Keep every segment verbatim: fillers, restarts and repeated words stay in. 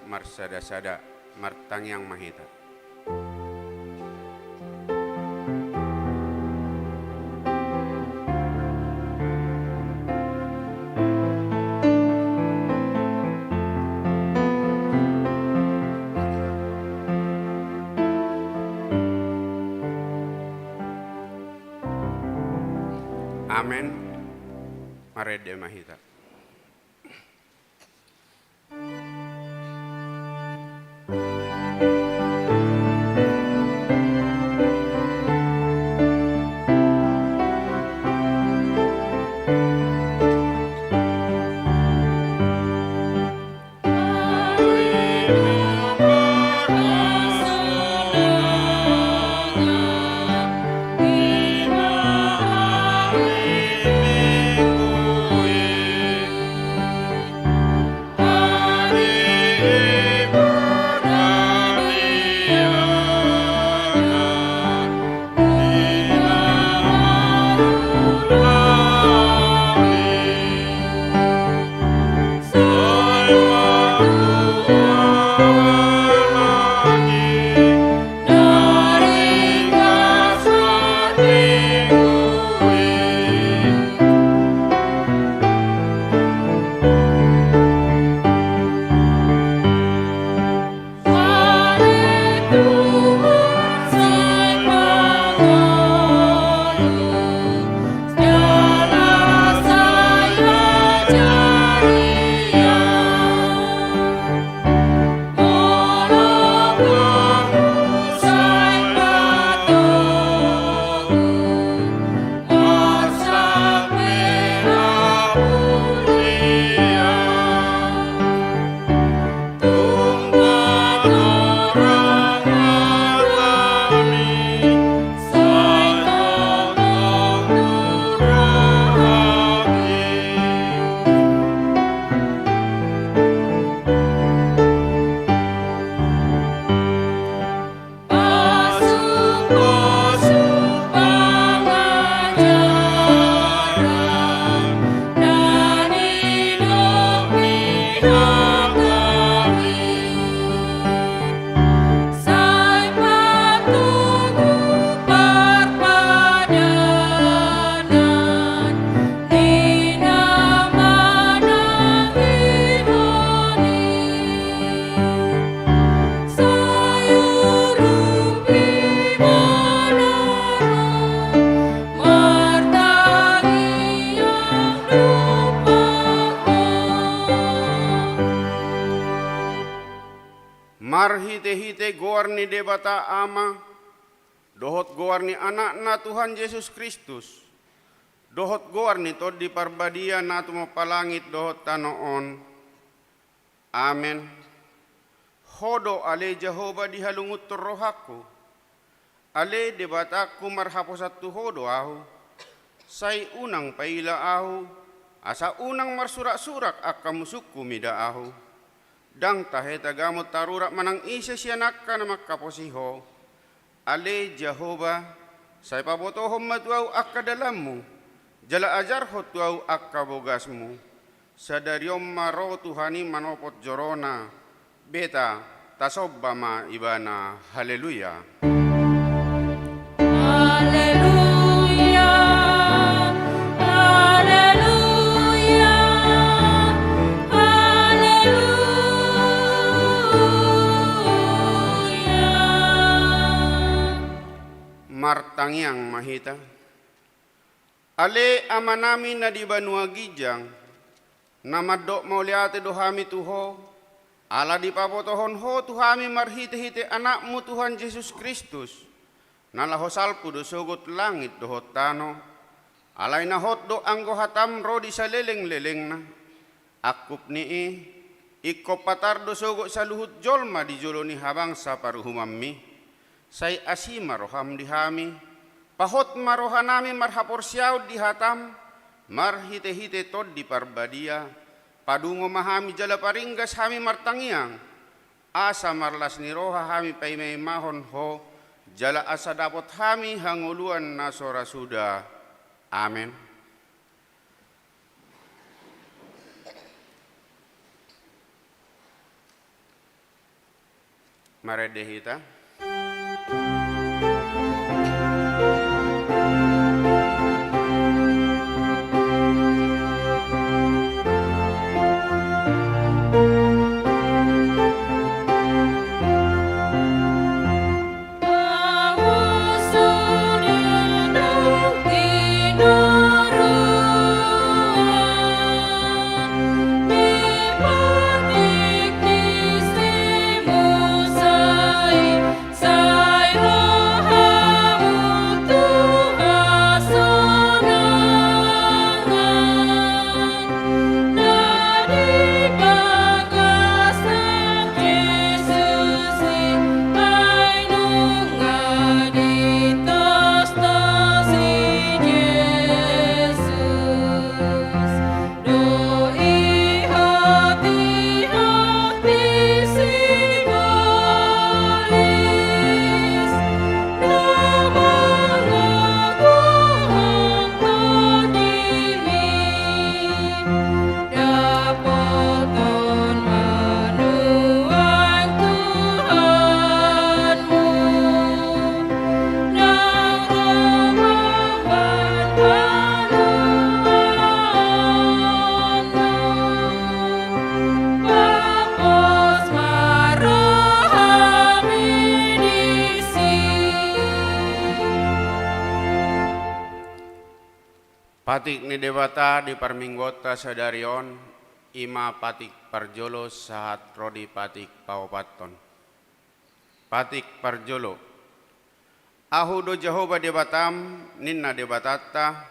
Marsada-sada, martangiang ma hita. Amen. Marende ma hita. Marhite-hite goar ni Debata Ama, dohot goar ni Anakna Tuhan Jesus Kristus, dohot goar ni Tondi Parbadia na tumompa langit dohot tano on. Amen. Ho do ale Jahowa dihalungunhon rohangku. Ale Debatangku, marhaposan tu Ho do ahu. Sai unang paila ahu, asa unang marsurak-surak angka musungku mida ahu. Ndang tahe tagamon tarurak manang ise sian angka na mangkaposi Ho. Ale Jahowa, sai pabotohon ma tu ahu angka dalanmu, jala ajarhon tu ahu angka bogasmu. Sadari on ma ro Tuhan i manopot jorona, beta tasomba ma Ibana. Haleluya. Haleluya, haleluya, haleluya. Martangiang ma hita. Ale Amanami na di banua ginjang, na mandok mauliate do hami tu Ho, ala dipabotohon Ho tu hami marhite-hite Anakmu Tuhan Jesus Kristus, na laho salpu do sogot langit dohot tano. Alai na hot do anggo hatam ro di saleleng-lelengna. Angkup ni i, ingkon patar do sogot saluhut jolma di jolo ni habangsa paruhumanmi. Sai asi ma roham di hami, pahot ma rohanami marhaporseaon di hatam, marhite-hite Tondi Parbadia, padungo ma hami jala paringgas hami martangiang, asa marlas ni roha hami paima-imahon Ho, jala asa dapot hami hangoluan na so ra suda. Amen. Marende hita. Patik ni Debata di parmingguonta sadari on, i ma patik parjolo sahat ro di patik paopathon. Patik parjolo. Ahu do Jahowa Debatam, ninna Debatanta,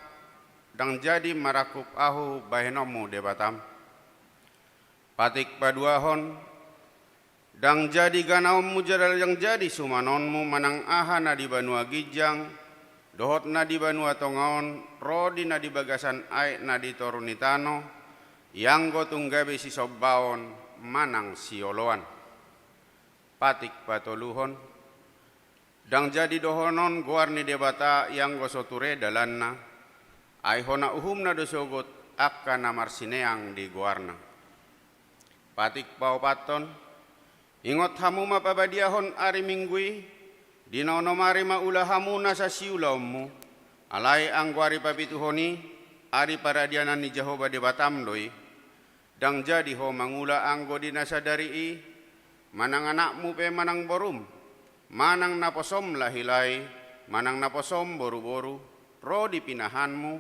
ndang jadi marangkup ahu bahenonmu Debatam. Patik paduahon. Ndang jadi ganaonmu jala ndang jadi sumanonmu manang aha na di banua ginjang dohot na di banua tonga on, ro di na di bagasan aek na di toru ni tano, ianggo tung gabe sisombaon manang sioloan. Patik patoluhon. Ndang jadi dohonon goar ni Debata ianggo so ture dalanna, ai hona uhumna do sogot angka na marsineang di goarna. Patik paopathon. Ingot hamu ma pabadiahon ari Minggu i, di na onom ari ma ula hamu nasa siulaonmu, alai anggo ari papituhon i, ari paradianan ni Jahowa Debatam do i. Ndang jadi ho mangula anggo di na sadari i, manang anakmu pe manang borum, manang naposom lahi-lahi, manang naposom boru-boru, ro di pinahanmu,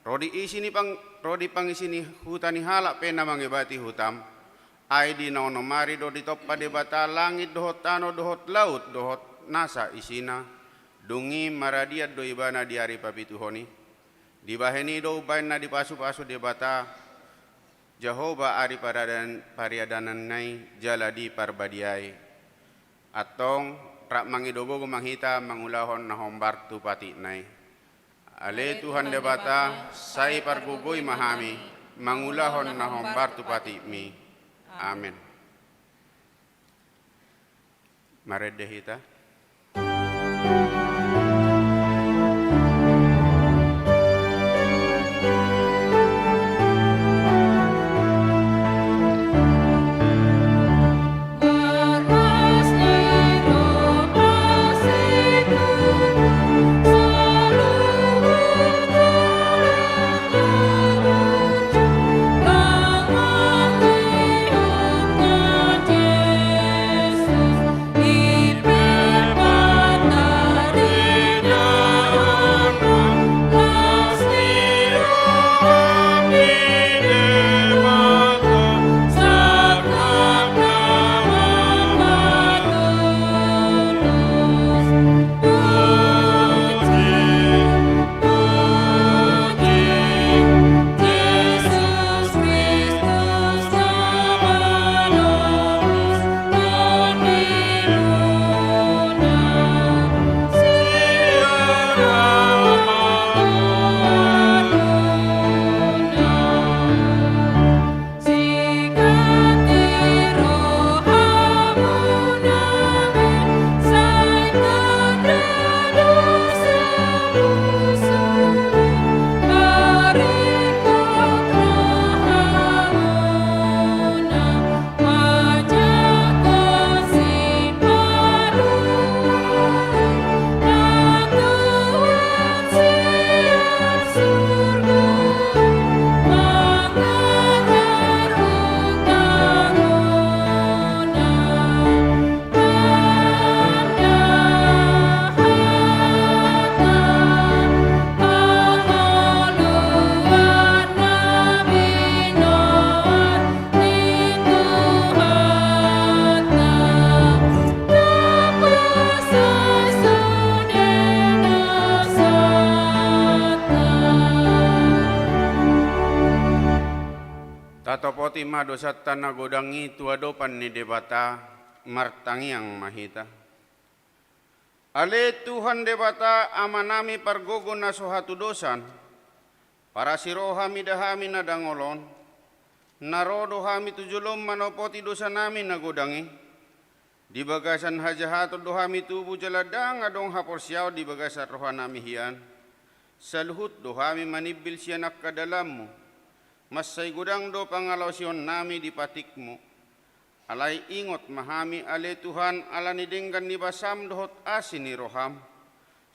ro di isi ni pang-, ro di pangisi ni huta ni halak pe na mangebati hutam. Ai di na onom ari do ditompa Debata langit dohot tano dohot laut dohot nasa isina, dung i maradian do ibana di ari papituhon i. Dibahen i do umbahen na dipasu-pasu Debata Jahowa ari paradan-, pariadananna i jala diparbadiai. Antong, rap mangido gogo ma hita mangulahon na hombar tu patikna i. Ale Tuhan Debata, sai pargogoi ma hami mangulahon na hombar tu patikmi. Amen. Marende hita. Patopoti ma dosanta na godang i tu adopan ni Debata, martangiang ma hita. Ale Tuhan Debata, Amanami pargogo na so hatudosan, parasi roha mida hami na dangol on, na ro do hami tu jolom manopoti dosanami na godang i, di bagasan hajahaton do hami tubu jala ndang adong haporseaon di bagasan rohanami hian. Saluhut do hami manimbil sian angka dalanmu. Mansai godang do pangalaosionnami di patikmu. Alai ingot ma hami ale Tuhan ala ni denggan ni basam dohot asi ni roham.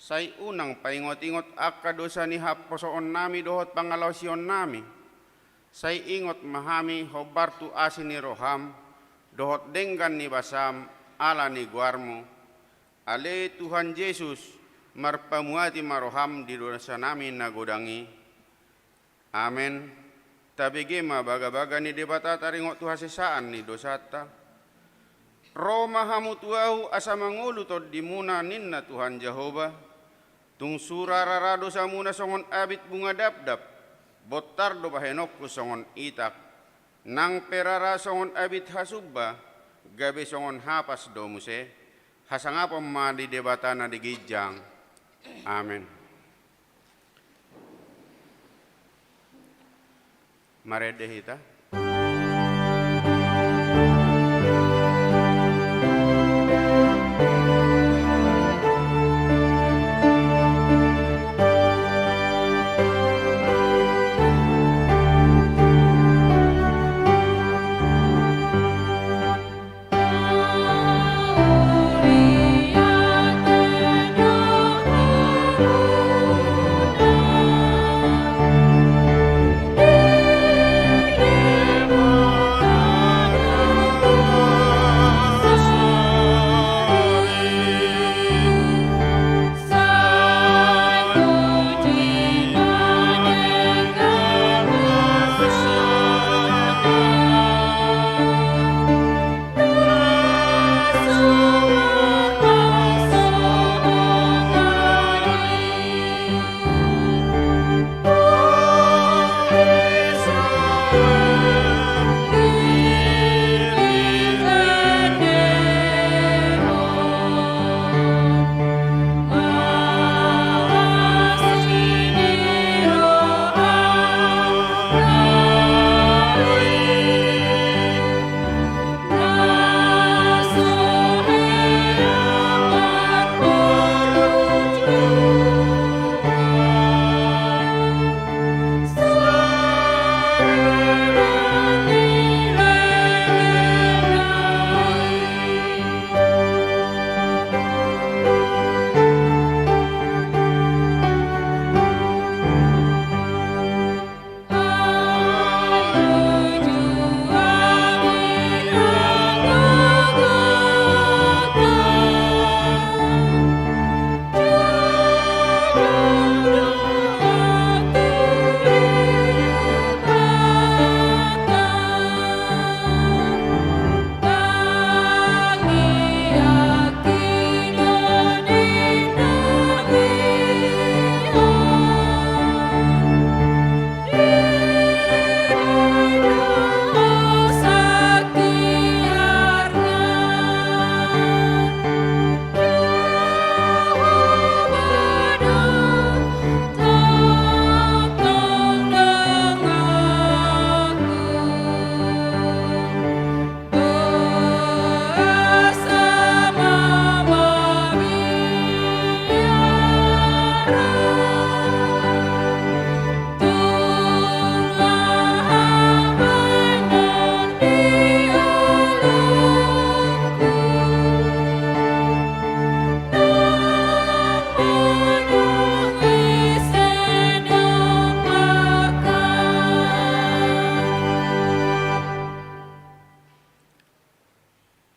Sai unang paingot-ingot angka dosa ni haposoonnami dohot pangalaosionnami. Sai ingot ma hami hombar tu asi ni roham, dohot denggan ni basam ala ni goarmu. Ale Tuhan Jesus, marpamuati ma roham di dosanami na godang i. Amen. Tabege ma bagabaga ni Debata taringot tu hasesaan ni dosanta. Ro ma hamu tu ahu asa mangolu tondimuna ninna Tuhan Jahowa. Tung sura rara dosamuna songon abit bunga dapdap, bontar do bahenonku songon itak. Nang pe rara songon abit hasumba, gabe songon hapas do muse. Hasangapon ma di Debata na di ginjang. Amen. Marende hita.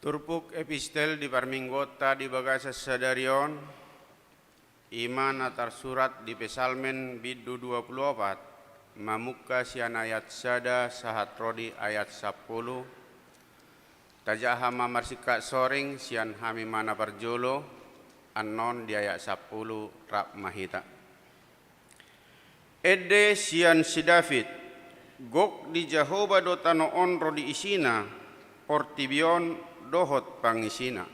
Turpuk epistel di parmingguonta di bagasan sadari on, i ma na tarsurat di Psalmen bindu dua pulu opat, mamungka sian ayat sada sahat ro di ayat sampulu. Tajaha ma marsingkat soring sian hami ma na parjolo, annon di ayat sampulu rap ma hita. Ende sian si David. Gok di Jahowa do tano on ro di isina, portibi on dohot pangisina.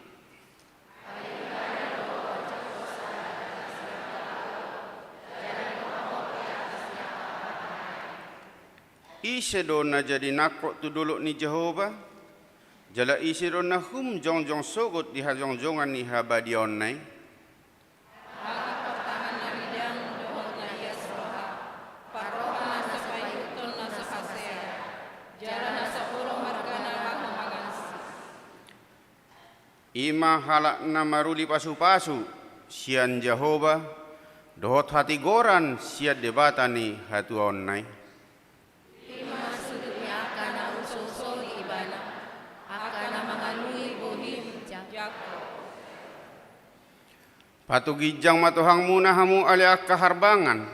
Ise do na jadi nangkok tu dolok ni Jahowa? Jala ise do na hum jongjong sogot di hajongjongan ni habadiaonna i? Hata partangan na bidang dohot na ias roha, parroha na so paihutton na so hasea, jala na so olo margana laho mangansi. I ma halak na maruli pasupasu sian Jahowa, dohot hatigoran sian Debata ni hatuaonna i. I ma suhut ni angka na usousoi ibana, angka na mangalului bohim Jakob. Patuginjang ma tohangmuna hamu ale angka harbangan,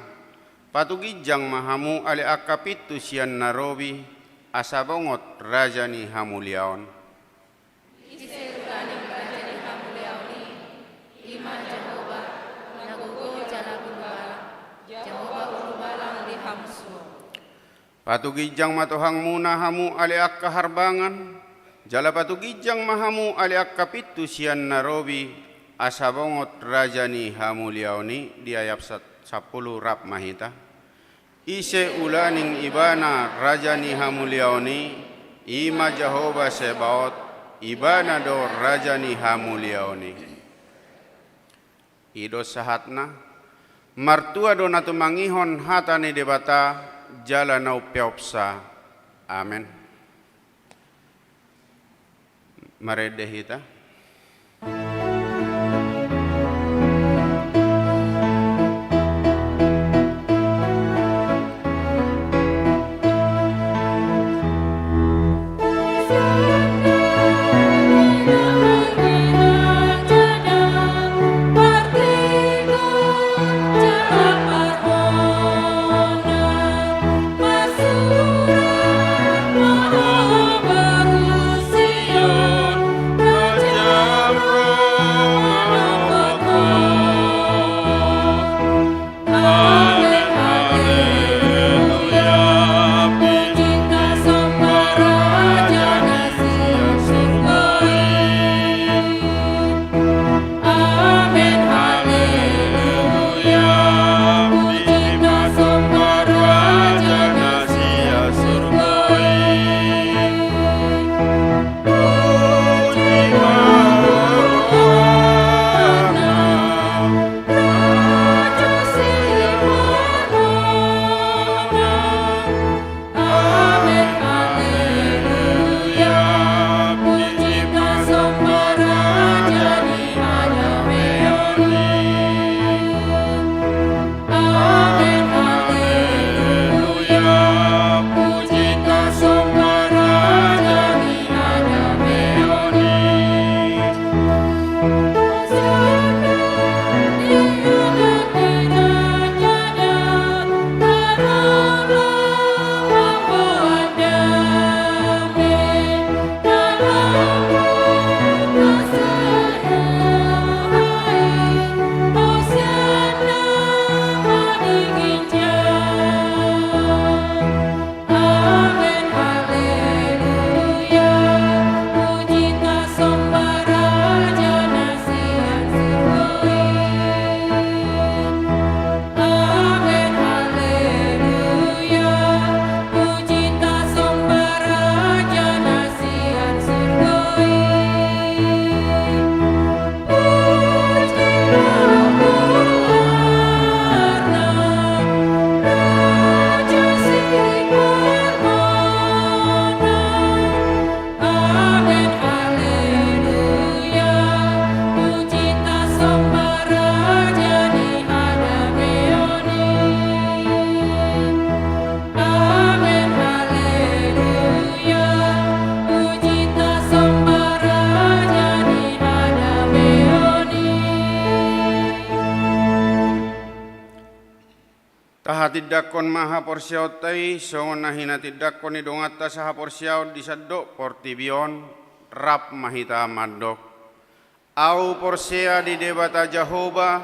patuginjang ma hamu ale angka pintu sian na robi, asa bongot raja ni hamuliaon. Ise ulaning raja ni hamuliaon i? I ma Jahowa, na gogo jala ulubalang, Jahowa ulubalang di hamusuon. Patuginjang ma tohangmuna hamu ale angka harbangan, jala patuginjang ma hamu ale angka pintu sian na robi, asa bongot raja ni hamuliaon i. Di ayat sat-, sampulu rap ma hita. Ise ulaning ibana raja ni hamuliaon i? I ma Jahowa Sebaot, ibana do raja ni hamuliaon i. I do sahatna. Martua do na tumangihon hata ni Debata, jala na umpeopsa. Amen. Marende hita. Amen, haleluya. Puji ma somba Raja na sian surgo i. Puji ma rohana, Raja sian rohana. Amen, haleluya. Puji ma somba Raja ni hadameon i. Amen, haleluya. Puji ma somba Raja ni hadameon i. Amen, haleluya. Puji ma somba Raja na sian surgo i. Amen, haleluya. Puji ma somba Raja na sian surgo i. Amen, haleluya. Puji ma somba Raja ni hadameon i. Tahatindangkon ma haporseaonta i songon na hinatindangkon ni donganta sahaporseaon di sandok portibi on. Rap ma hita mandok. Ahu porsea di Debata Jahowa,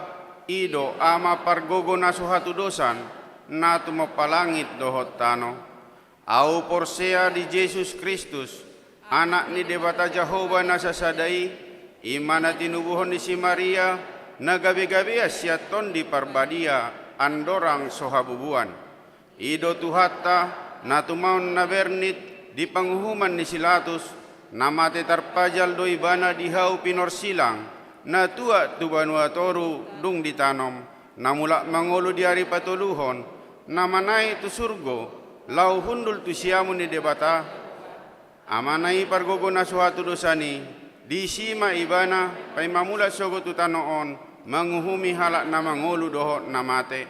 i do Ama pargogo na so hatudosan, na tumompa langit dohot tano. Ahu porsea di Jesus Kristus, Anak ni Debata Jahowa na sasada i, i ma na tinubuhon ni si Maria, na gabe-gabean sian Tondi Parbadia, andorang so habubuan. I do Tuhanta, na tumaon na bernit di panguhuman ni si Latus, na mate tarpajal do ibana di hau pinorsilang, na tuat tu banua toru dung ditanom, na mulak mangolu di ari patoluhon, na manaek tu surgo, laho hundul tu siamun ni Debata, Amana i pargogo na so hatudosan i, disi ma ibana, paima mulak sogot tu tano on, manguhumi halak na mangolu dohot na mate.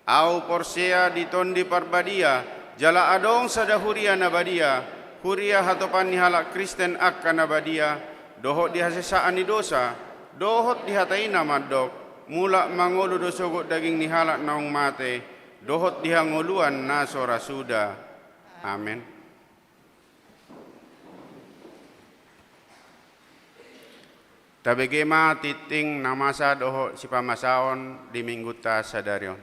Ahu porsea di Tondi Parbadia, jala adong sada huria na badia, huria hatopan ni halak Kristen angka na badia, dohot di hasesaan ni dosa, dohot di hata i na mandok, mulak mangolu do sogot daging ni halak naung mate, dohot di hangoluan na so ra suda. Amen. Tabege ma tingting na masa dohot sipamasaon di Minggunta sadari on.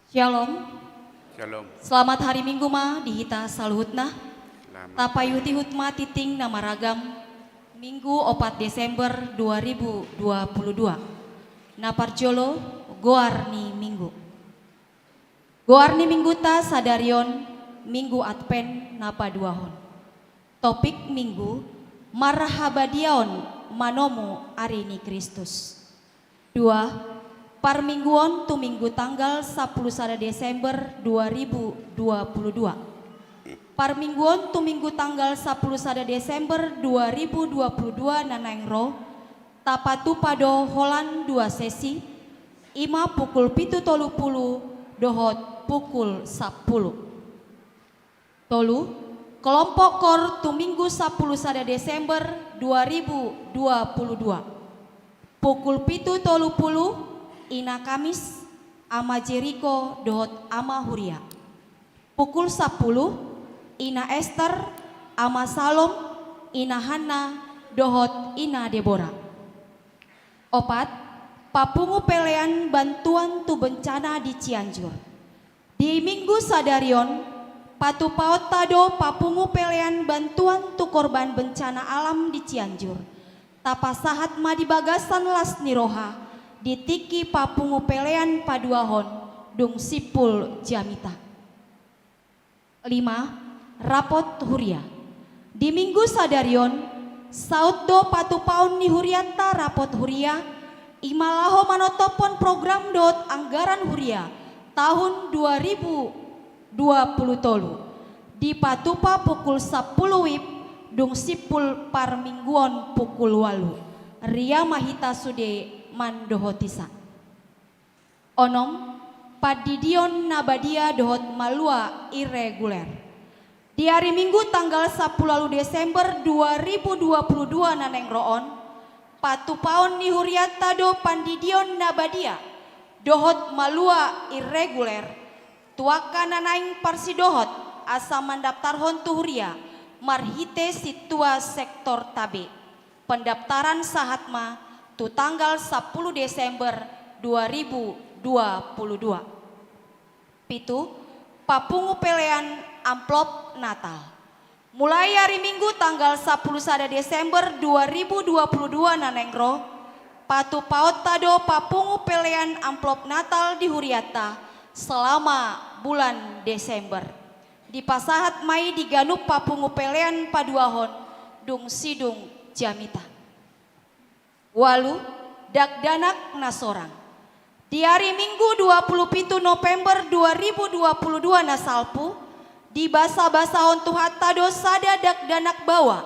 Shalom. Shalom. Selamat hari Minggu ma di hita saluhutna. Selamat. Tapaihut-ihut ma tingting na maragam, Minggu opat Desember dua ribu dua puluh dua. Na parjolo, goar ni Minggu. Goar ni Minggunta sadari on, Minggu Advent na paduahon. Topik Minggu, marhabadiaon manomu ari ni Kristus. Dua, parmingguon tu Minggu tanggal sampulu sada Desember dua ribu dua puluh dua. Parmingguon tu Minggu tanggal sampulu sada Desember dua ribu dua puluh dua na naeng ro, tapatupa do holan dua sesi, i ma pukul pitu tolu pulu dohot pukul sampulu. Tolu, kelompok kor tu Minggu sampulu sada Desember dua ribu dua puluh dua. Pukul pitu tolu pulu, Ina Kamis, Ama Jeriko dohot Ama Huria. Pukul sampulu, Ina Ester, Ama Salom, Ina Hanna, dohot Ina Debora. Opat, papungu pelean bantuan tu bencana di Cianjur. Di Minggu sadari on, patupaonta do papungu pelean bantuan tu korban bencana alam di Cianjur. Tapasahat ma di bagasan las ni roha, di tingki papungu pelean paduahon, dung simpul jamita. Lima, rapot huria. Di Minggu sadari on, saut do patupaon ni hurianta rapot huria, i ma laho manontophon program dohot anggaran huria tahun dua ribu dua puluh tolu. Dipatupa pukul sampulu wib, dung simpul parmingguon pukul ualu. Ria ma hita sude mandohotisa. Onom, pandidion na badia dohot malua irreguler. Di ari Minggu tanggal sampulu ualu Desember dua ribu dua puluh dua na naeng ro on, patupaon ni hurianta do pandidion na badia dohot malua irreguler, tu angka na naeng parsidohot asa mandaptarhon tu huria marhite sintua sektor tabe. Pendaftaran sahat ma tu tanggal sampulu Desember dua ribu dua puluh dua. Pitu, papungu pelean amplop Natal. Mulai ari Minggu tanggal sampulu sada Desember dua ribu dua puluh dua na naeng ro, patupaonta do papungu pelean amplop Natal di hurianta selama bulan Desember. Dipasahat ma i di ganup papungu pelean paduahon dung sidung jamita. Ualu, dakdanak na sorang. Di ari Minggu dua puluh pitu November dua ribu dua puluh dua na salpu, dibasabasahon Tuhanta do sada dakdanak baoa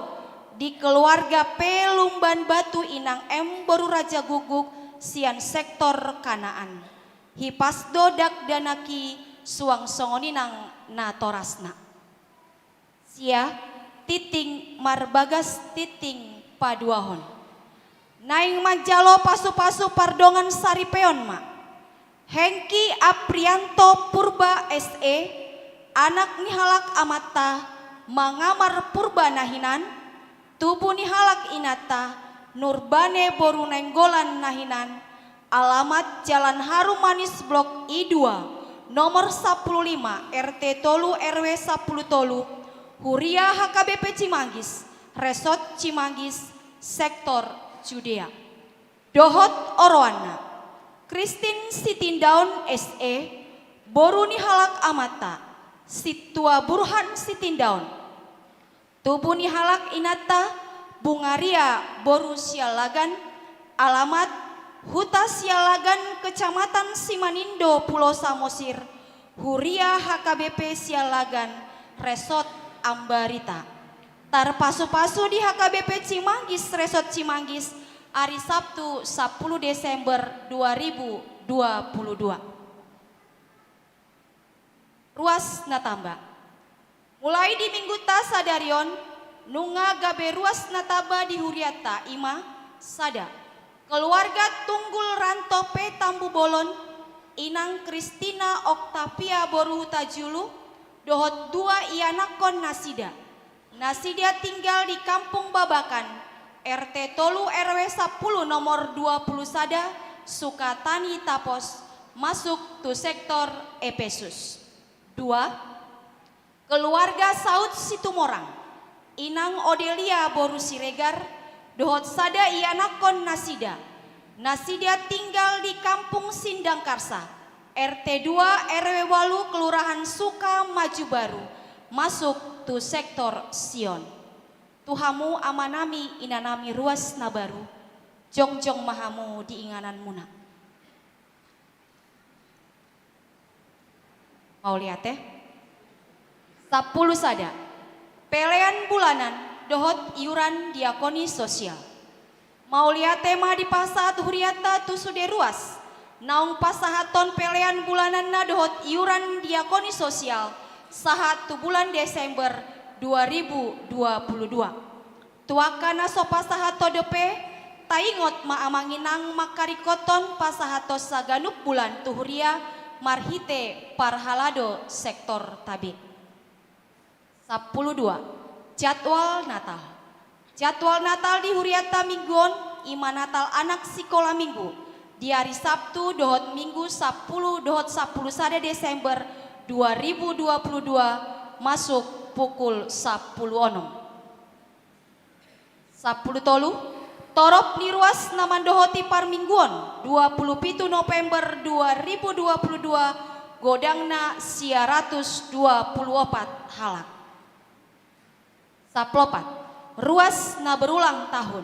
di keluarga Pelumban Batu, Inang M boru Raja Guguk sian sektor Kanaan. Hipas do dakdanak i suang songon i nang natorasna. Sia, tingting marbagas tingting paduahon. Naeng manjalo pasupasu pardongan saripeon ma. Hengki Aprianto Purba S E, anak ni halak amanta, mangamar Purba na hinan, Tubu ni halak inanta, Nurbane boru Nainggolan na hinan, alamat Jalan Harum Manis Blok I dua, nomor sampulu lima, R T tolu, R W sampulu tolu, Huria H K B P Cimanggis, Resort Cimanggis, Sektor Judea. Dohot oroanna: Kristin Sitindaon, S E, boru ni halak amanta, Sintua Burhan Sitindaon. Tubu ni halak inanta, Bungaria boru Siallagan, alamat Huta Siallagan, Kecamatan Simanindo, Pulo Samosir, Huria H K B P Siallagan, Resort Ambarita. Tarpasupasu di H K B P Cimanggis, Resort Cimanggis, ari Sabtu, sampulu Desember dua ribu dua puluh dua. Ruas na tamba. Mulai di Minggunta sadari on, nunga gabe ruas na tamba di hurianta, i ma: sada, keluarga Tunggul Ranto P Tambubolon, inang Kristina Oktavia boru Hutajulu, dohot dua ianakhon nasida. Nasida tinggal di Kampung Babakan, R T tolu, R W sampulu, nomor dua puluh sada, Sukatani Tapos, masuk tu Sektor Epesus. Dua, keluarga Saud Situmorang, inang Odelia boru Siregar, dohot sada ianakhon nasida. Nasida tinggal di Kampung Sindangkarsa, R T dua, R W walu, Kelurahan Suka Maju Baru, masuk tu Sektor Sion. Tu hamu amanami, inanami ruas na baru, jongjong ma hamu di ingananmuna. Mauliate. Sampulu sada. Pelean bulanan dohot iuran diakoni sosial. Mauliate ma dipasahat hurianta tu sude ruas naung pasahathon pelean bulananna dohot iuran diakoni sosial sahat tu bulan Desember dua ribu dua puluh dua. Tu angka na so pasahathon dope, taingot ma amang inang mangkaringkothon pasahathon saganup bulan tu huria marhite parhalado sektorta be. Sampulu dua. Jadwal Natal. Jadwal Natal di hurianta minggu on, i ma Natal anak sikola minggu, di ari Sabtu dohot Minggu sampulu dohot sampulu sada Desember dua ribu dua puluh dua, masuk pukul sampulu onom. Sampulu tolu. Torop ni ruas na mandohoti parmingguon, dua puluh pitu November dua ribu dua puluh dua, godangna sia ratus dua puluh opat halak. Sampulu opat. Ruas na berulang tahun.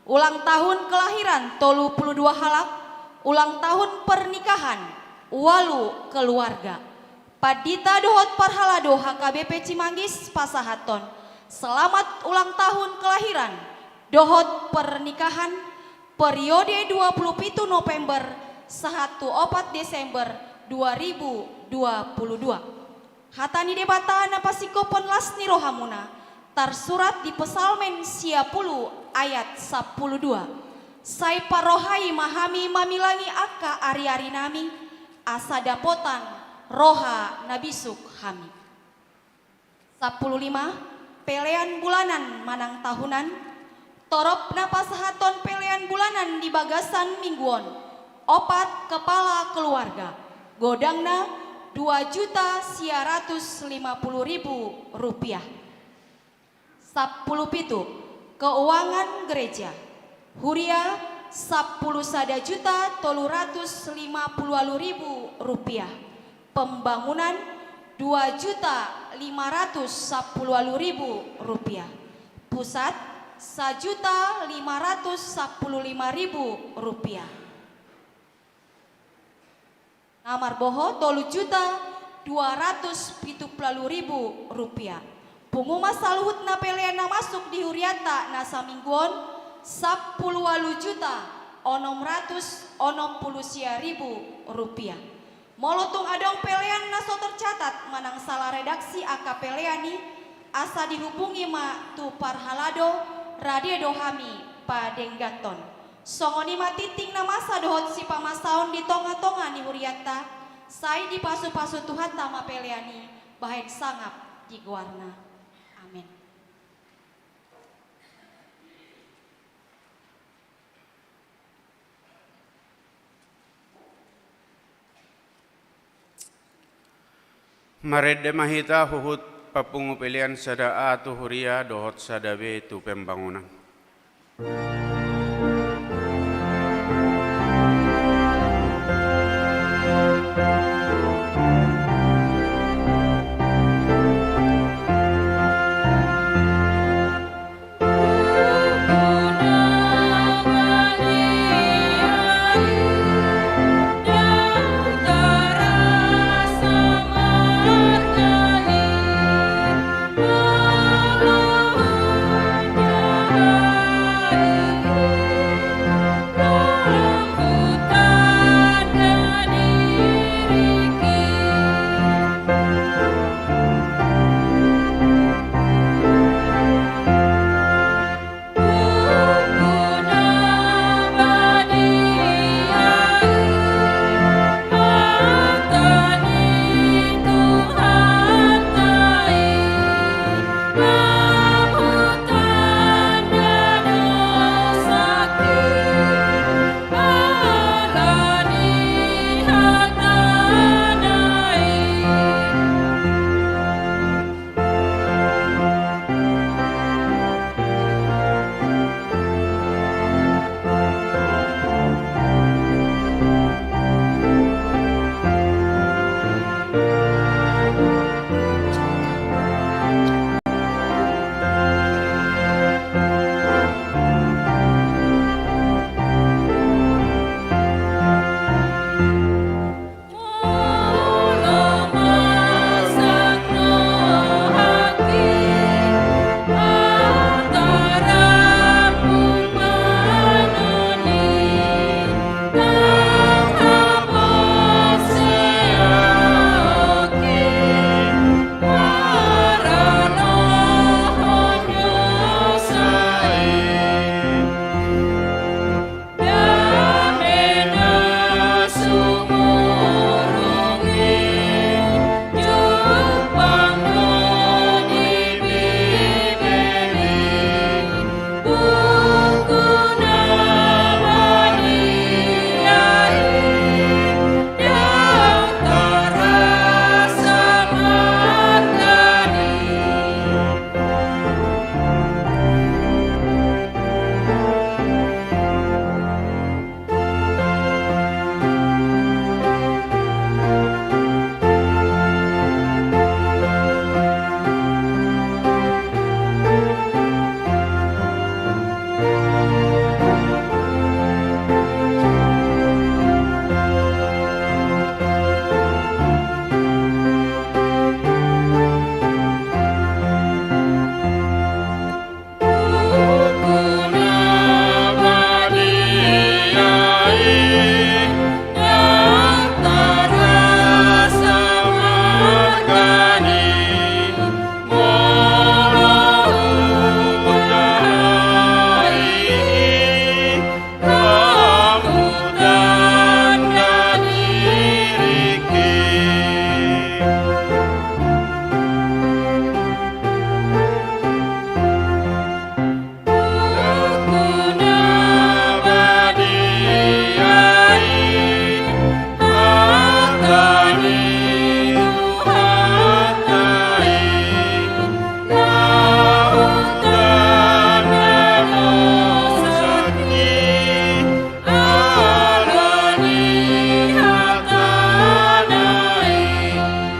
Ulang tahun kelahiran tolu puluh dua halak, ulang tahun pernikahan ualu keluarga. Pandita dohot parhalado H K B P Cimanggis pasahathon selamat ulang tahun kelahiran dohot pernikahan periode dua puluh pitu November sahat tu opat Desember dua ribu dua puluh dua. Hata ni Debata na pasingkophon las ni rohamuna tarsurat di Psalmen sia pulu ayat sampulu dua: Sai parrohai ma hami mamilangi angka ariarinami, asa dapotan roha na bisuk hami. Sampulu lima. Pelean bulanan manang tahunan. Torop na pasahathon pelean bulanan di bagasan minggu on, opat kepala keluarga, godangna dua juta sia ratus lima puluh ribu rupiah. Sampulu pitu. Keuangan gereja. Huria, sampulu sada juta tolu ratus lima puluh ualu ribu rupiah. Pembangunan, dua juta lima ratus sampulu ualu ribu rupiah. Pusat, sajuta lima ratus sampulu lima ribu rupiah. Na marboho, tolu juta dua ratus pitu pulu ualu ribu rupiah. Pungu ma saluhutna pelean na masuk di hurianta na saminggu on, sampulu ualu juta onom ratus onom pulu sia ribu rupiah. Molo tung adong pelean na so tercatat manang sala redaksi angka pelean i, asa dihubungi ma tu parhalado, rade do hami padengganhon. Songon i ma tintin na masa dohot sipamasaon di tongatonga ni hurianta, sai dipasupasu Tuhanta ma pelean i bahen sangap di goarna. Amen. Marende ma hita huhut papungu pelean sada A tu huria dohot sada B tu pembangunan.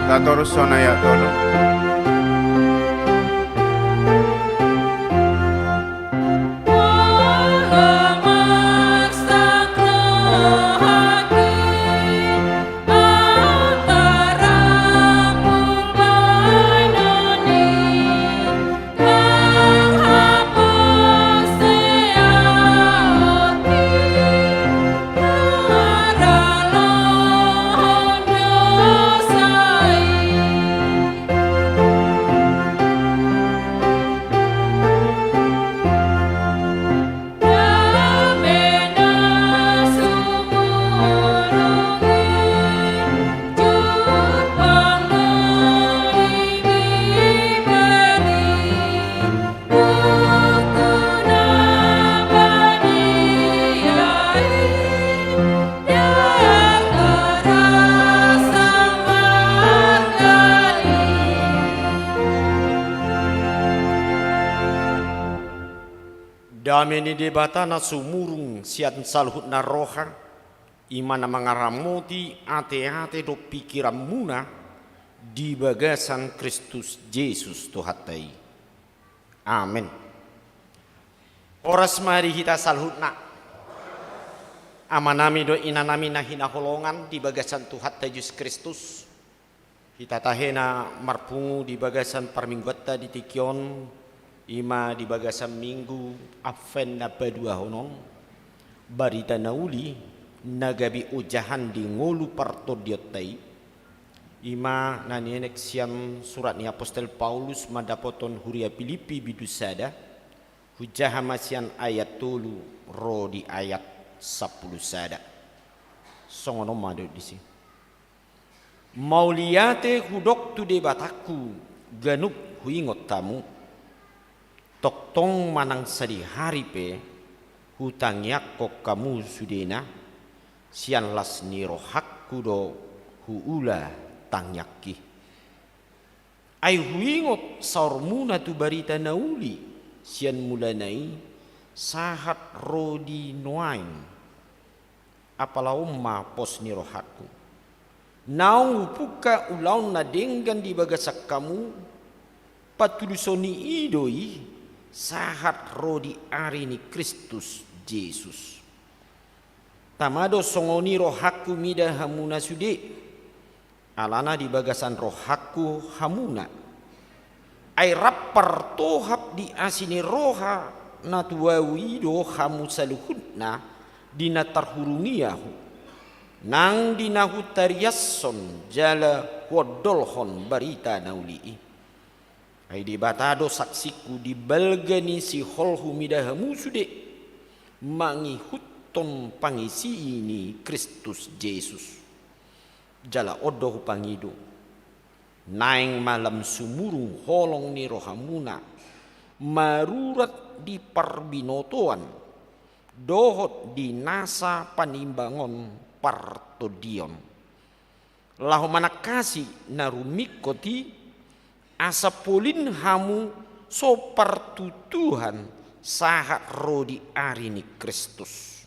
Tatorus sonai, anak tolu. Dame ni Debata na sumurung sian saluhutna roha, i ma na mangaramoti ateate dohot pikiranmuna di bagasan Kristus Jesus Tuhanta i. Amen. Horas ma di hita saluhutna. Amanami dohot inanami na hinaholongan di bagasan Tuhanta Jesus Kristus. Hita tahe na marpungu di bagasan parmingguanta di tingki on, i ma di bagasan Minggu Advent na paduahon on, barita na uli na gabe ojahan di ngolu partondionta i, i ma na nienet sian surat ni apostel Paulus mandapothon huria Pilippi bindu sada, hujaha ma sian ayat tolu ro di ayat sampulu sada. Songon on ma didok disi. Mauliate hudok tu Debatangku, ganup huingot hamu. Tongtong manang sadihari pe hutangiangkon hamu sudena, sian las ni rohangku do huula tangiangki. Ai huingot saormuna tu barita na uli sian mulana i sahat ro di nuaeng. Apala on ma pos ni rohangku. Naung hupungka ulaon na denggan di bagasan hamu, patuluson ni i do i sahat ro di ari ni Kristus Jesus. Tama do songon i rohangku mida hamuna sude, alana di bagasan rohangku hamuna. Ai rap partohap di asi ni roha na tu ahu i do hamu saluhutna di na tarhurungi ahu. Nang di na hutariashon jala huondolhon barita na uli i. Ai Debata do saksingku di balga ni siholhu mida hamu sude, mangihuthon pangisi ni Kristus Jesus. Jala on do hupangido. Naeng ma lam sumurung holong ni rohamuna, marurat di parbinotoan, dohot di nasa panimbangon partondion. Laho manangkasi na rumingkot i, asa polin hamu so partutuhan sahat ro di ari ni Kristus.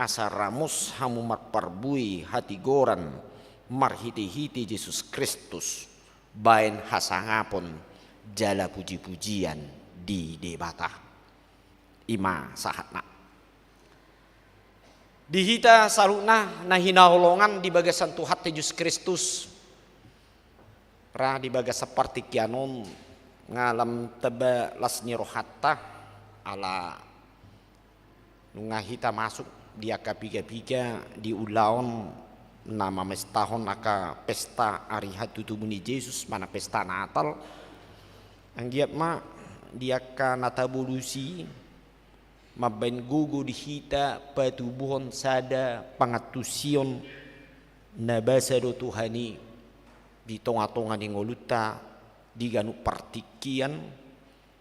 Asa ramos hamu marparbue hatigoran marhitehite Jesus Kristus, baen hasangapon jala pujipujian di Debata. I ma sahatna. Di hita saluhutna na hinaholongan di bagasan Tuhanta Jesus Kristus, ra di bagasan partingkian on, nga lam tamba las ni rohanta, ala nunga hita masuk di angka pigapiga di ulaon na mamestahon angka pesta ari hatutubu ni Jesus, manang pesta Natal. Anggiat ma di angka na tabolus i mambaen gogo di hita patubuhon sada pangantusion na basa do Tuhan i di tongatonga ni ngolunta di ganup partingkian,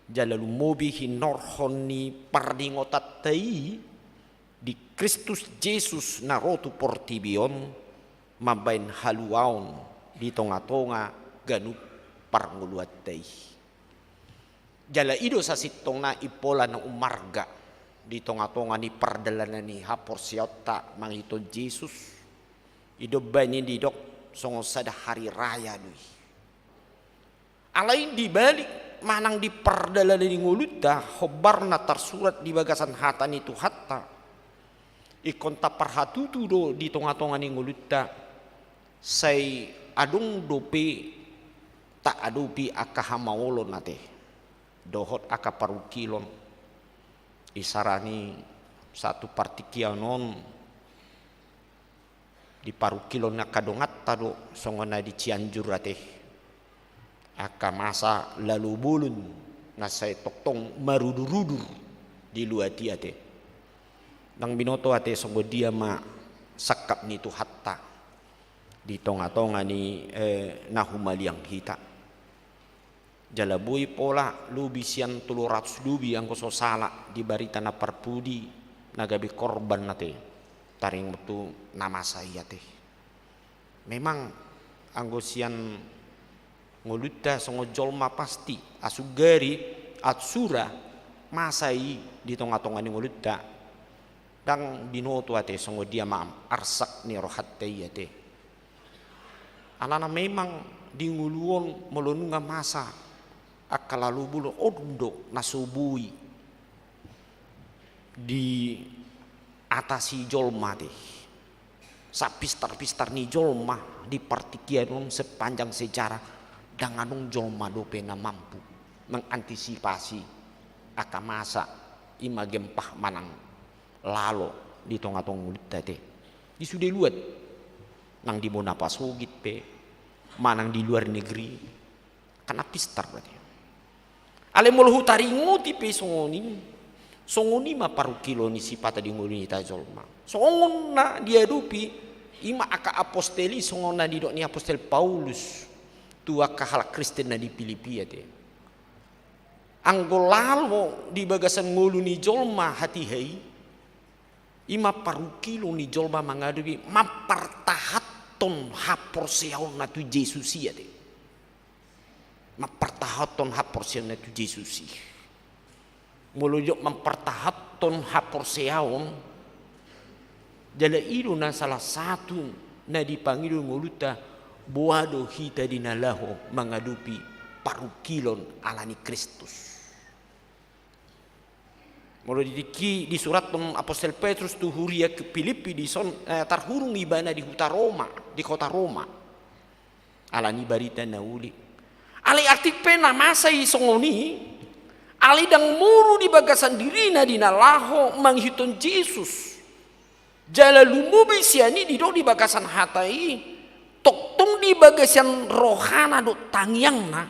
jala lumobi hinorhon ni pardingotanta i di Kristus Jesus na ro tu portibi on mambaen haluaon di tongatonga ganup parngoluanta i. Jala i do sasintongna impola na ummarga di tongatonga ni pardalanan ni haporseaonta mangihut Jesus. I do umbahen i didok songon sada hari raya do i. Alai di balik manang di pardalanan ni ngolunta, hombar na tarsurat di bagasan hata ni Tuhanta, ingkon taparhatutu do di tongatonga ni ngolunta, sai adong dope taadopi angka hamaolon ate dohot angka parungkilon. Isarani sahat tu partingkian on, di parungkilon ni angka donganta do songon na di Cianjur ate, angka masa lalo bolon na sai tongtong marudurudur di luat i ate. Ndang binoto ate songon dia ma sangkap ni Tuhanta di tongatonga ni, eh, na humaliang hita. Jala boi pola lobi sian tolu ratus lobi anggo so sala di barita na parpudi na gabe korban ate, taringot tu na masa i ate. Memang anggo sian ngolunta songon jolma pasti asugari atsura Masa i di tonga-tonga ni ngolunta, ndang binoto ate songon dia ma arsak ni rohanta i ate. Alana memang di ngolu on molo nunga masa angka lalo bolon, on do na so boi diatasi jolma ate. Sapistar-pistar ni jolma di partingkian on sepanjang sejarah, ndang adong jolma dope na mampu mengantisipasi angka masa i ma gempa manang lalo di tonga-tonga ngolunta ate. Di sude luat, nang di bona pasogit pe, manang di luar negeri, angka na pistar berarti. Alai molo hutaringoti pe songon i, songon i ma parungkilon ni sipata di ngolu ni hita jolma. Songon na diadopi i ma angka apostel i, songon na didok ni apostel Paulus tu angka halak Kristen na di Pilippi ate. Anggo lalo di bagasan ngolu ni jolma hatiha i, i ma parungkilon ni jolma mangadopi mampartahanhon haporseaonna tu Jesus i ate. Mampartahanhon haporseaonna tu Jesus i. Molo didok mampartahanhon haporseaon, jala i do na salah satu na dipangido ngolunta, boha do hita di na laho mangadopi parungkilon ala ni Kristus. Molo di tingki disurathon apostel Petrus tu huria Pilippi dison, eh, tarhurung ibana di huta Roma, di kota Roma. Ala ni barita na uli. Alai atik pe na masa i songon i, alai ndang moru di bagasan dirina di na laho mangihuthon Jesus. Jala lumobi sian i didok di bagasan hata i, tongtong di bagasan rohana dohot tangiangna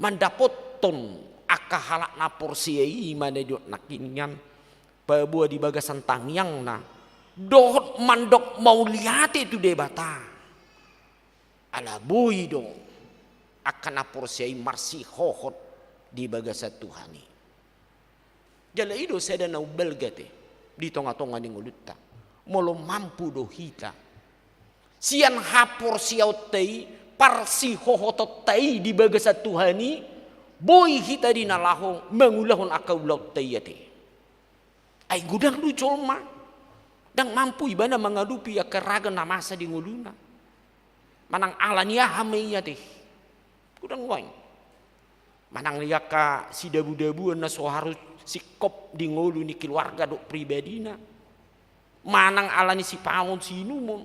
mandapothon angka halak na porsea i, i ma na didok nangkiningan, paboa di bagasan tangiangna dohot mandok mauliate tu Debata. Ala boi do angka na porsea i marsihohot di bagasan Tuhan i. Jala i do sada na umbalga ate di tonga-tonga ni ngolunta. Molo mampu do hita sian haporseaonta i, parsihohotonta i di bagasan Tuhan i, boi hita di na laho mangulahon angka ulaonta i ate. Ai godang do jolma ndang mampu ibana mangadopi angka ragam na masa di ngoluna. Manang ala ni aha ma i ate. Godang uaeng. Manang ni angka sidabu-dabuan na so harus singkop di ngolu ni keluarga dohot pribadina. Manang ala ni sipanganon siinumon.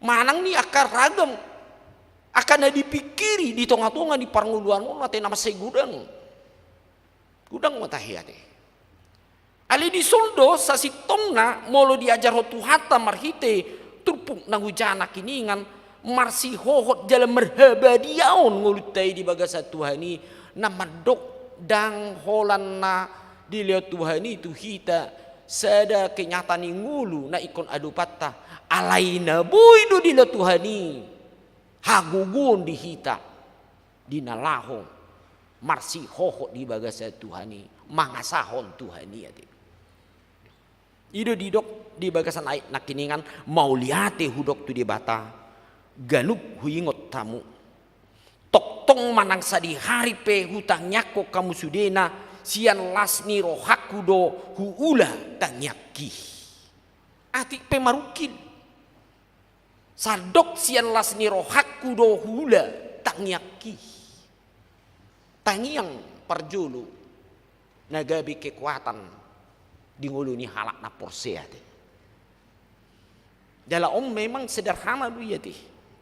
Manang ni angka ragam angka na dipingkiri di tonga-tonga ni parngoluan on ate, na mansai godang. Godang ma tahe ate. Alai dison do sasintongna molo diajarhon Tuhanta marhite turpuk na hujaha nangkiningan, marsihohot jala marhabadiaon ngolunta i di bagasan Tuhan i, na mandok ndang holan na dilehon Tuhan i tu hita sada kenyataan ni ngolu na ingkon adopanta, alai na boi do dilehon Tuhan i hagogoon di hita di na laho marsihohot di bagasan Tuhan i, mangasahon Tuhan i ate. I do didok di bagasan ayat nangkiningan, mauliate hudok tu Debata ganup huingot hamu. Tongtong manang sadihari pe hutangiangkon hamu sudena, sian las ni rohangku do huula tangiangki. Atik pe marungkil. Sandok sian las ni rohangku do huula tangiangki. Tangiang parjolo na gabe kekuatan di ngolu ni halak na porsea ate. Jala on memang sederhana do i ate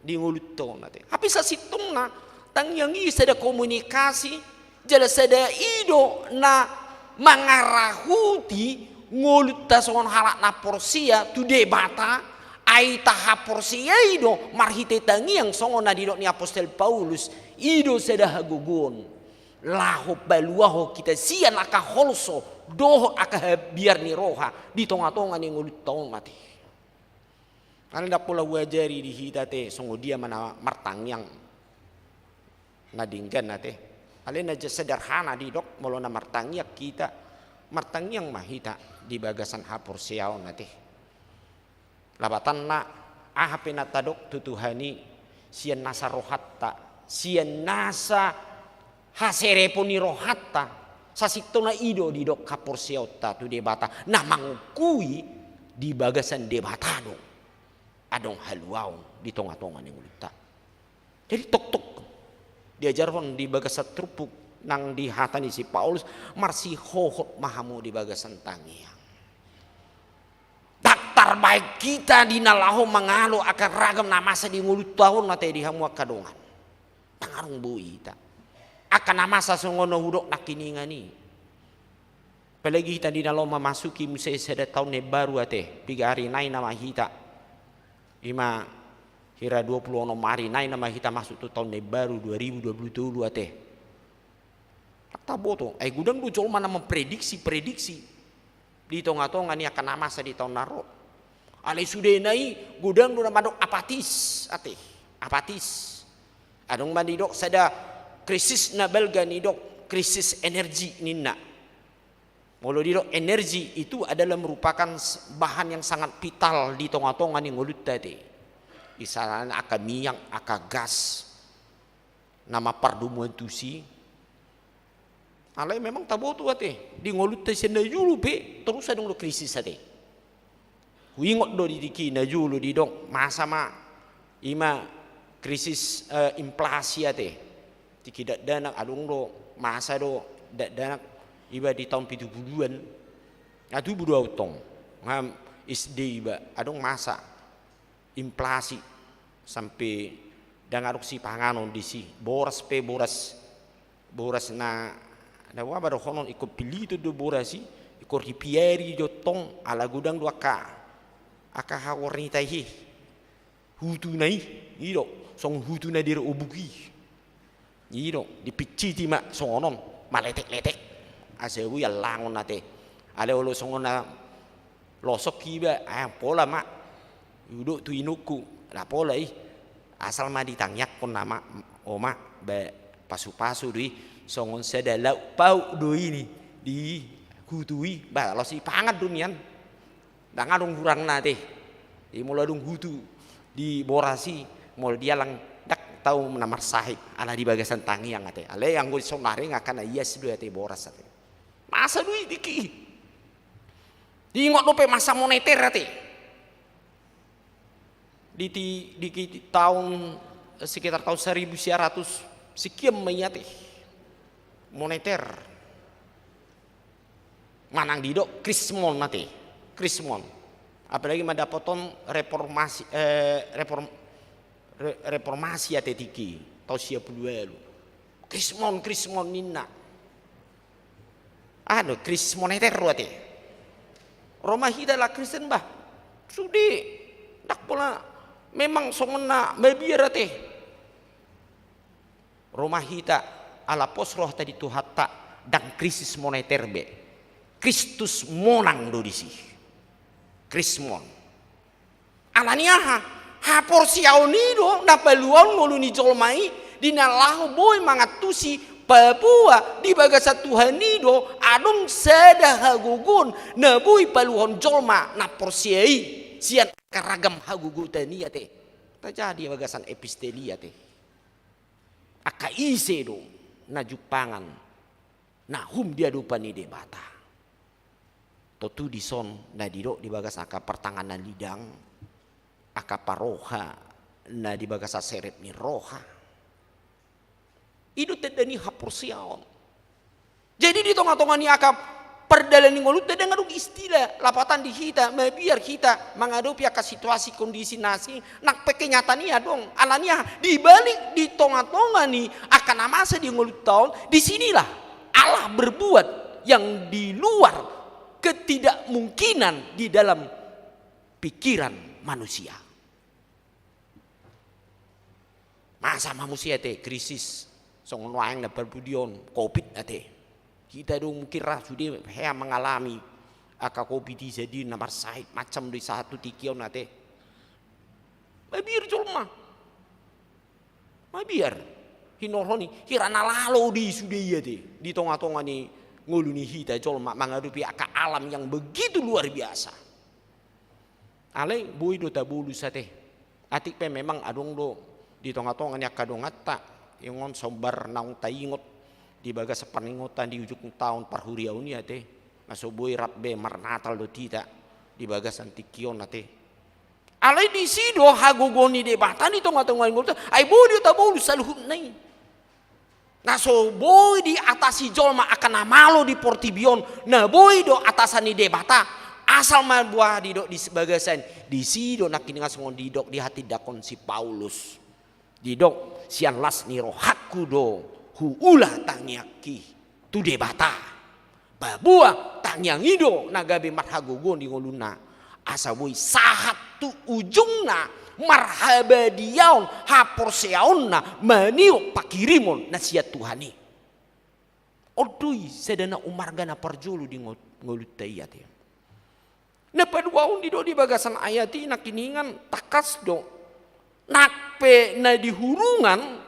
di ngolunta on ate. Hape sasintongna tangiang i sada komunikasi, jala sada i do na mangarahuti ngolunta songon halak na porsea tu Debata, ai tahaporseai do marhite tangiang songon na didok ni apostel Paulus, i do sada hagogoon laho paluahon hita sian angka holso dohot angka habiar ni roha di tonga-tonga ni ngolunta on ate. Alai ndang pola huajari di hita ate songon dia ma na martangiang na denggan ate. Alai na ja sederhana didok, molo na martangiang hita, martangiang ma hita di bagasan haporseaon ate. Lapatanna, aha pe na tadok tu Tuhan i, sian nasa rohanta, sian nasa haserepon ni rohanta, Sasintongna i do didok haporseaonta tu Debata, na mangungkui di bagasan Debata do adong haluaon di tongatonga ni ngolunta. Jadi toktok diajarhon di bagasan turpuk nang di hata ni si Paulus, marsihohot ma hamu di bagasan tangiang. Ndang tarbaen hita di na laho mangalo angka ragam na masa di ngolunta on ate di hamu angka dongan. Ndang adong boi hita. Angka na masa songon na hudok nangkiningan i. Apalagi hita di na laho mamasuki muse sada taon na imbaru ate, piga ari nai nama hita. Ima hira dua pulu onom ari nai nama hita masuk tu taon na imbaru dua ribu dua pulu tolu ate. Ndang taboto, ai godang do jolma na memprediksi-prediksi di tongatonga ni angka na masa di taon na ro. Alai sudena i godang do na mandok apatis ate, apatis. Adong ma didok sada krisis na balga nidok krisis energi ninna. Molo didok energi itu adalah merupakan s-, bahan yang sangat vital di tongatonga ni ngolunta ate. Misalna angka minyak, angka gas, na mampardomuan tusi. Alai memang taboto ate, di ngolunta sian na jolo pe torus adong do krisis ate. Huingot do di tingki na jolo didok masa ma, ima krisis, eh, inflasi ate. Tingki dakdanak adong do masa do dakdanak iba di taon pitu puluan. Nga tubu do au tong, nga S D iba, adong masa inflasi sampe ndang adong sipanganon disi, boras pe boras, boras na, na boha ma dohonon, ingkon piliton do boras i, ingkon ripiari do tong, ala godang do angka, angka haor ni tahi, hutuna i, i do, songon hutu na di obuk i. I do, dipicciti ma songon on, maletek-letek. Asa boi allangon ate. Alai olo songon na losok iba, ah, pola ma. Hudok tu inongku, na pola i. Asal ma ditangiangkon nama, oma, ba, pasu-pasu do i, songon sada lauk pauk do i ni, di hutu i, ba, laos dipangan do nian. Ndang adong hurangna ate. Jadi molo adong hutu di boras i, molo dialang ndang tau na marsahit, ala di bagasan tangiang ate. Alai anggo saonari nga angka na ias do ate boras ate. Masa do i tingki i. Diingot dope masa moneter ate. Di ti-, di ki-, taon, sekitar taon saribu sia ratus sekian ma i ate. Moneter. Manang didok krismon ate, krismon. Apalagi mandapothon reformasi, eh, reform-, re-, reformasi ate tingki, taon sia pulu ualu. Krismon, krismon ninna. Anu, kris moneter do ate. Ro ma hita ala Kristen bah. Sude, ndang pola memang songon na mabiar ate. Ro ma hita ala pos rohanta di Tuhanta, ndang krisis moneter be. Kristus monang do disi. Krismon. Ala ni aha? Haporseaon i do na paluaon ngolu ni jolma i, di na laho boi mangantusi paboa di bagasan Tuhan i do adong sada hagogoon na boi paluahon jolma na porsea i sian angka ragam hagogotan i ate. Tajaha di bagasan epistel i ate. Angka ise do na jumpangan na hum di adopan ni Debata. Tontu dison na didok di bagas angka partangan na lidang, angka paroha na di bagasan serep ni roha. I do tanda ni haporseaon. Jadi di tongatonga ni angka pardalan ni ngolunta ndang adong istilah lapatan di hita, mabiar hita mangadopi angka situasi kondisi na asing, nang pe kenyataan i adong. Ala ni aha? Di balik di tongatonga ni angka na masa di ngolunta on, di sinilah Allah berbuat yang di luar ketidakmungkinan di dalam pikiran manusia. Masa ma muse ate krisis, songon nuaeng na parpudi on, covid ate. Hita do mungkin ra sude hea mangalami angka covid i, jadi na marsahit macam do i sahat tu tingki on ate. Mabiar jolma. Mabiar. Hinorhon i, hira na lalo do i sude i ate. Di tongatonga ni ngolu ni hita jolma mangadopi angka alam yang begitu luar biasa. Alai boi do tabolus ate. Atik pe memang adong do di tongatonga ni angka donganta, ingon sombar naung taingot di bagasan parningotan di ujung taon parhuriaon i ate, na so boi rap be marnatal dohot hita di bagasan tingki on ate. Alai disi do hagogoon ni Debata di tongatonga ni ngolunta, ai boi do tabolus saluhutna i. Na so boi diatasi jolma angka na malo di portibi on, na boi do atasan ni Debata. Asal ma boha didok di bagasan, disi do nangkiningan songon didok di hatindangkon si Paulus. Didok, sian las ni rohangku do huula tangiangki tu Debata. Paboa tangiang i do na gabe marhagogoon di ngoluna, asa boi sahat tu ujungna marhabadiaon haporseaonna maniop pangkirimon na sian Tuhan i. On do i sada na umarga na parjolo di ngo-, ngolunta i ate. Na paduahon didok di bagasan ayat i nangkiningan tangkas do. Nang pe na di hurungan,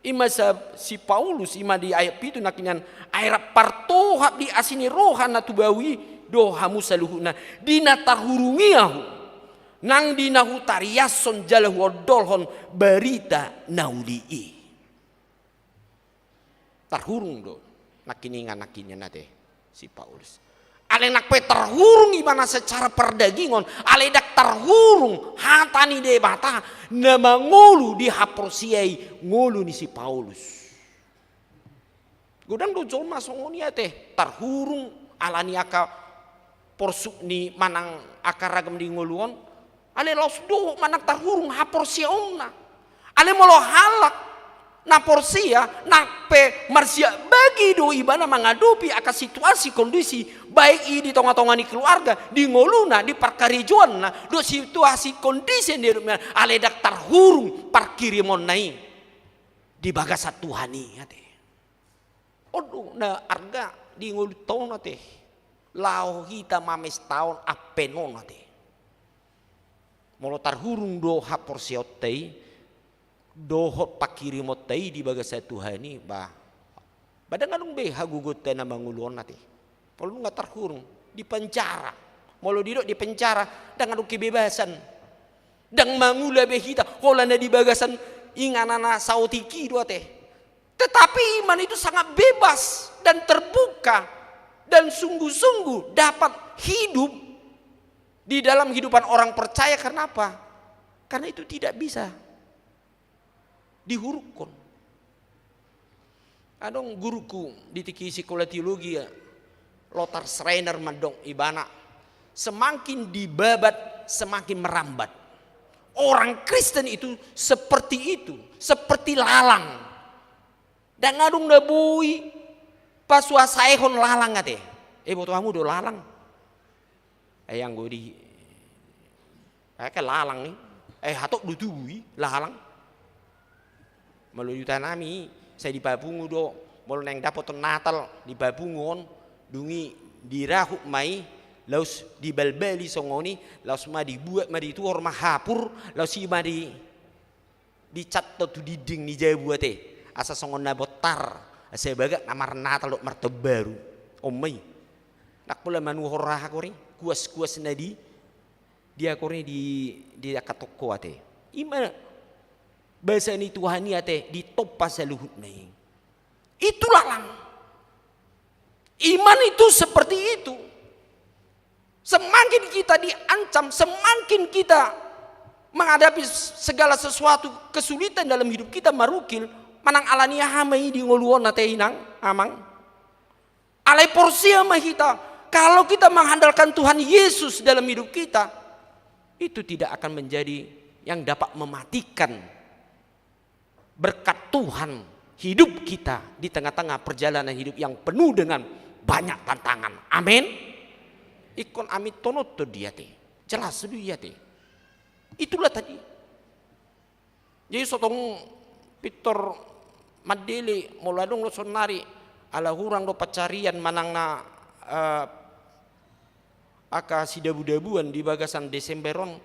i ma sa-, si Paulus, i ma di ayat pitu nangkiningan, ai rap partohap di asi ni roha na tubu i do hamu saluhutna, di na tarhurung i ahu, nang di na hutariashon jala huondolhon barita na uli i. Tarhurung do nangkiningan, nangkiningan ate si Paulus. Alai nang pe tarhurung ibana secara pardagingon, alai ndang tarhurung hata ni Debata na mangolu di haporseai ngolu ni si Paulus. Godang do jolma songon i ate, tarhurung ala ni angka porsuk ni manang angka ragam di ngolu on, alai laos dohot manang tarhurung haporseaonna. Alai molo halak na porsea, nang pe marsiap bagi do ibana mangadopi angka situasi kondisi, baik i di tongatonga ni keluarga, di ngoluna, di parkarejoanna, dohot situasi kondisi ni hidupna, alai ndang tarhurung pangkirimonna i di bagasan Tuhan i ate. On do na arga di ngolunta on ate, laho hita mamestaon ampen on ate. Molo tarhurung do haporseaonta i dohot pangkirimonta i di bagasan Tuhan i, bah, bah ndang adong be hagogoonta na mangolu on ate. Molo nunga tarhurung, di penjara. Molo didok di penjara, ndang adong kebebasan. Ndang mangula be hita, holan na di bagasan inganan na saotik i do ate. Tetapi iman itu sangat bebas dan terbuka dan sungguh-sungguh dapat hidup di dalam kehidupan orang percaya. Karena apa? Karena itu tidak bisa dihurungkon. Adong guruku di tingki sikola teologi, Lothar Schreiner mandok ibana, semakin dibabat, semakin merambat. Orang Kristen itu seperti itu, seperti lalang. Ndang adong na boi pasuasaehon lalang ate. Eh, boto hamu do lalang? Eh, anggo di, eh, ke lalang i. Eh, hatop do tubu i lalang. Molo di huta nami, sai dipapungu do, molo naeng dapoton Natal, dipapungu on, dung i dirahut ma i, laos dibalbali songon i, laos ma dibuat ma, dituhor ma hapur, laos i ma di, dicat do tu dinding ni jabu ate, asa songon na bontar, asa bagak na marnatal dohot martaon baru. On ma i. Ndang pola manuhor aha, kori, kuas-kuas na di, di aha, kori, di, di angka toko ate. I ma basa ni Tuhan i ate, ditompa saluhutna i. Itu lalang. Iman itu seperti itu. Semakin kita diancam, semakin kita menghadapi segala sesuatu kesulitan dalam hidup kita, marungkil, manang ala ni aha ma i di ngolu on ate, inang, amang. Alai porsea ma hita, kalau kita mengandalkan Tuhan Yesus dalam hidup kita, itu tidak akan menjadi yang dapat mematikan berkat Tuhan hidup kita di tengah-tengah perjalanan hidup yang penuh dengan banyak tantangan. Amin. Ingkon amin tononton do i ate. Jelas do i ate. Itulah tadi. Jadi so tong pintor mandele, molo adong do saonnari ala hurang do pansarian manang na, eh, angka sidabudabuan di bagasan Desember on,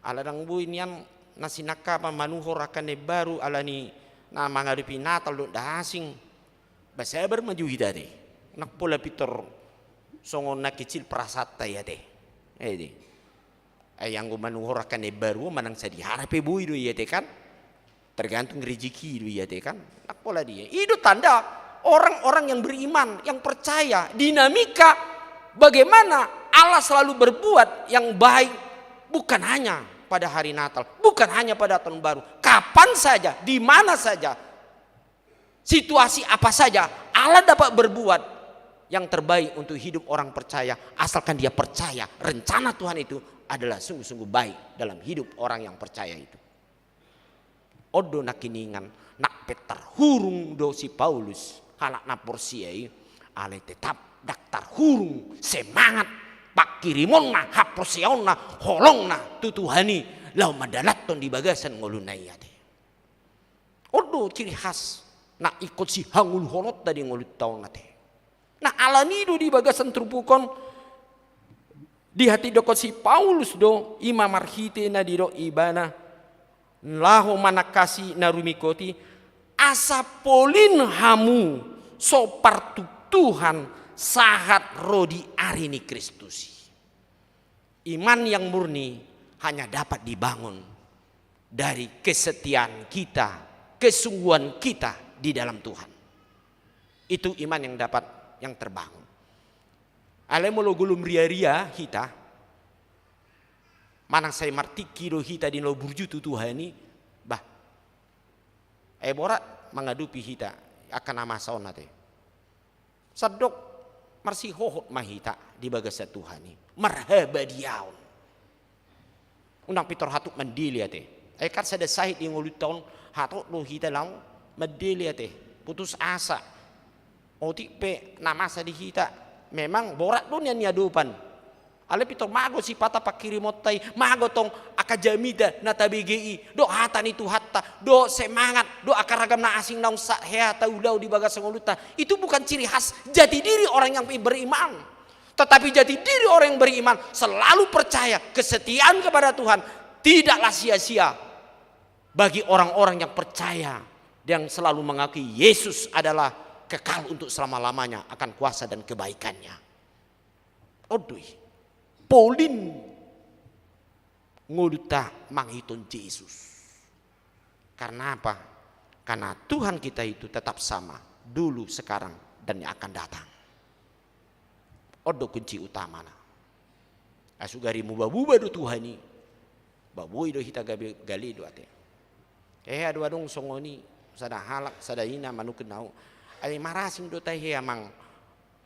ala ndang boi nian na sinangkapan manuhor angka na imbaru ala ni na mangadopi Natal dohot na asing. Bah, sabar ma jo hita ate. Ndang pola pintor songon na kecil perasaanta i ate. Eh, di. Ai anggo manuhor angka na imbaru manang sadihara pe boi do i ate kan. Tergantung rezeki do i ate kan. Ndang pola dia. I do tanda Orang-orang yang beriman, yang percaya, dinamika bagaimana Allah selalu berbuat yang baik, bukan hanya pada hari Natal, bukan hanya pada tahun baru, kapan saja, di mana saja, situasi apa saja, Allah dapat berbuat yang terbaik untuk hidup orang percaya, asalkan dia percaya rencana Tuhan itu adalah sungguh-sungguh baik dalam hidup orang yang percaya itu. On do nangkiningan, nang pe tarhurung do si Paulus, halak na porsea i, alai tetap ndang tarhurung semangat pangkirimonna, haporseaonna, holongna tu Tuhan i, laho mandalathon di bagasan ngoluna i ate. On do ciri khas na ingkon sihangoluhononta di ngolunta on ate. Nah, alani do di bagasan turpuk on dihatindanghon si Paulus do, i ma marhite na didok ibana, laho manangkasi na rumingkot i, asa polin hamu so partuktuhan sahat ro di ari ni Kristus i. Iman yang murni hanya dapat dibangun dari kesetiaan kita, kesungguhan kita di dalam Tuhan. Itu iman yang dapat, yang terbangun. Alai molo golom riaria hita, manang sai martingki do hita di na burju tu Tuhan i, bah, ai borat mangadopi hita angka na masa on ate. Sandok marsihohot ma hita di bagasan Tuhan i, marhabadiaon. Unang pintor hatop mandele ate. Ai kan sada sahit di ngolunta on, hatop do hita laho mandele ate, putus asa. Otik pe na masa di hita, memang borat do nian niadopan. Alai pintor mago sipata pangkirimonta i, mago tong angka jamita na tabege i, dohot hata ni Tuhanta, dohot semangat, dohot angka ragam na asing naung sahat hea taulahon di bagasan ngolunta. Itu bukan ciri khas jati diri orang yang beriman. Tetapi jati diri orang yang beriman selalu percaya, kesetiaan kepada Tuhan tidaklah sia-sia bagi orang-orang yang percaya, yang selalu mengakui Yesus adalah kekal untuk selama-lamanya akan kuasa dan kebaikannya. On do i, polin ngolunta mangihuthon Jesus. Karena apa? Karena Tuhan kita itu tetap sama, dulu, sekarang, dan yang akan datang. On do kunci utamana. Asa gari muba-muba do Tuhan i, ba boi do hita gabe gale do ate. Hea do adong songon i, sada halak, sada ina manungkun ahu. Ai marasing do tahe amang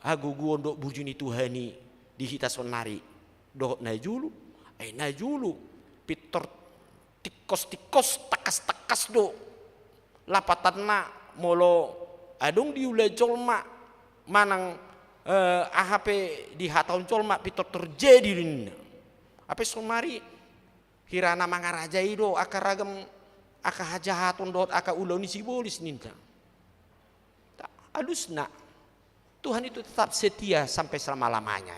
hagogoon dohot burju ni Tuhan i di hita saonnari dohot na jolo. Ai na jolo pintor tingkos-tingkos, tangkas-tangkas do lapatanna molo adong diula jolma manang, eh, aha pe dihatahon jolma pintor terjadi ninna. Hape saonnari hira na mangarajai do angka ragam angka hajahaton dohot angka ulaon ni sibolis ninna. Alusna, Tuhan itu tetap setia sampai selama-lamanya.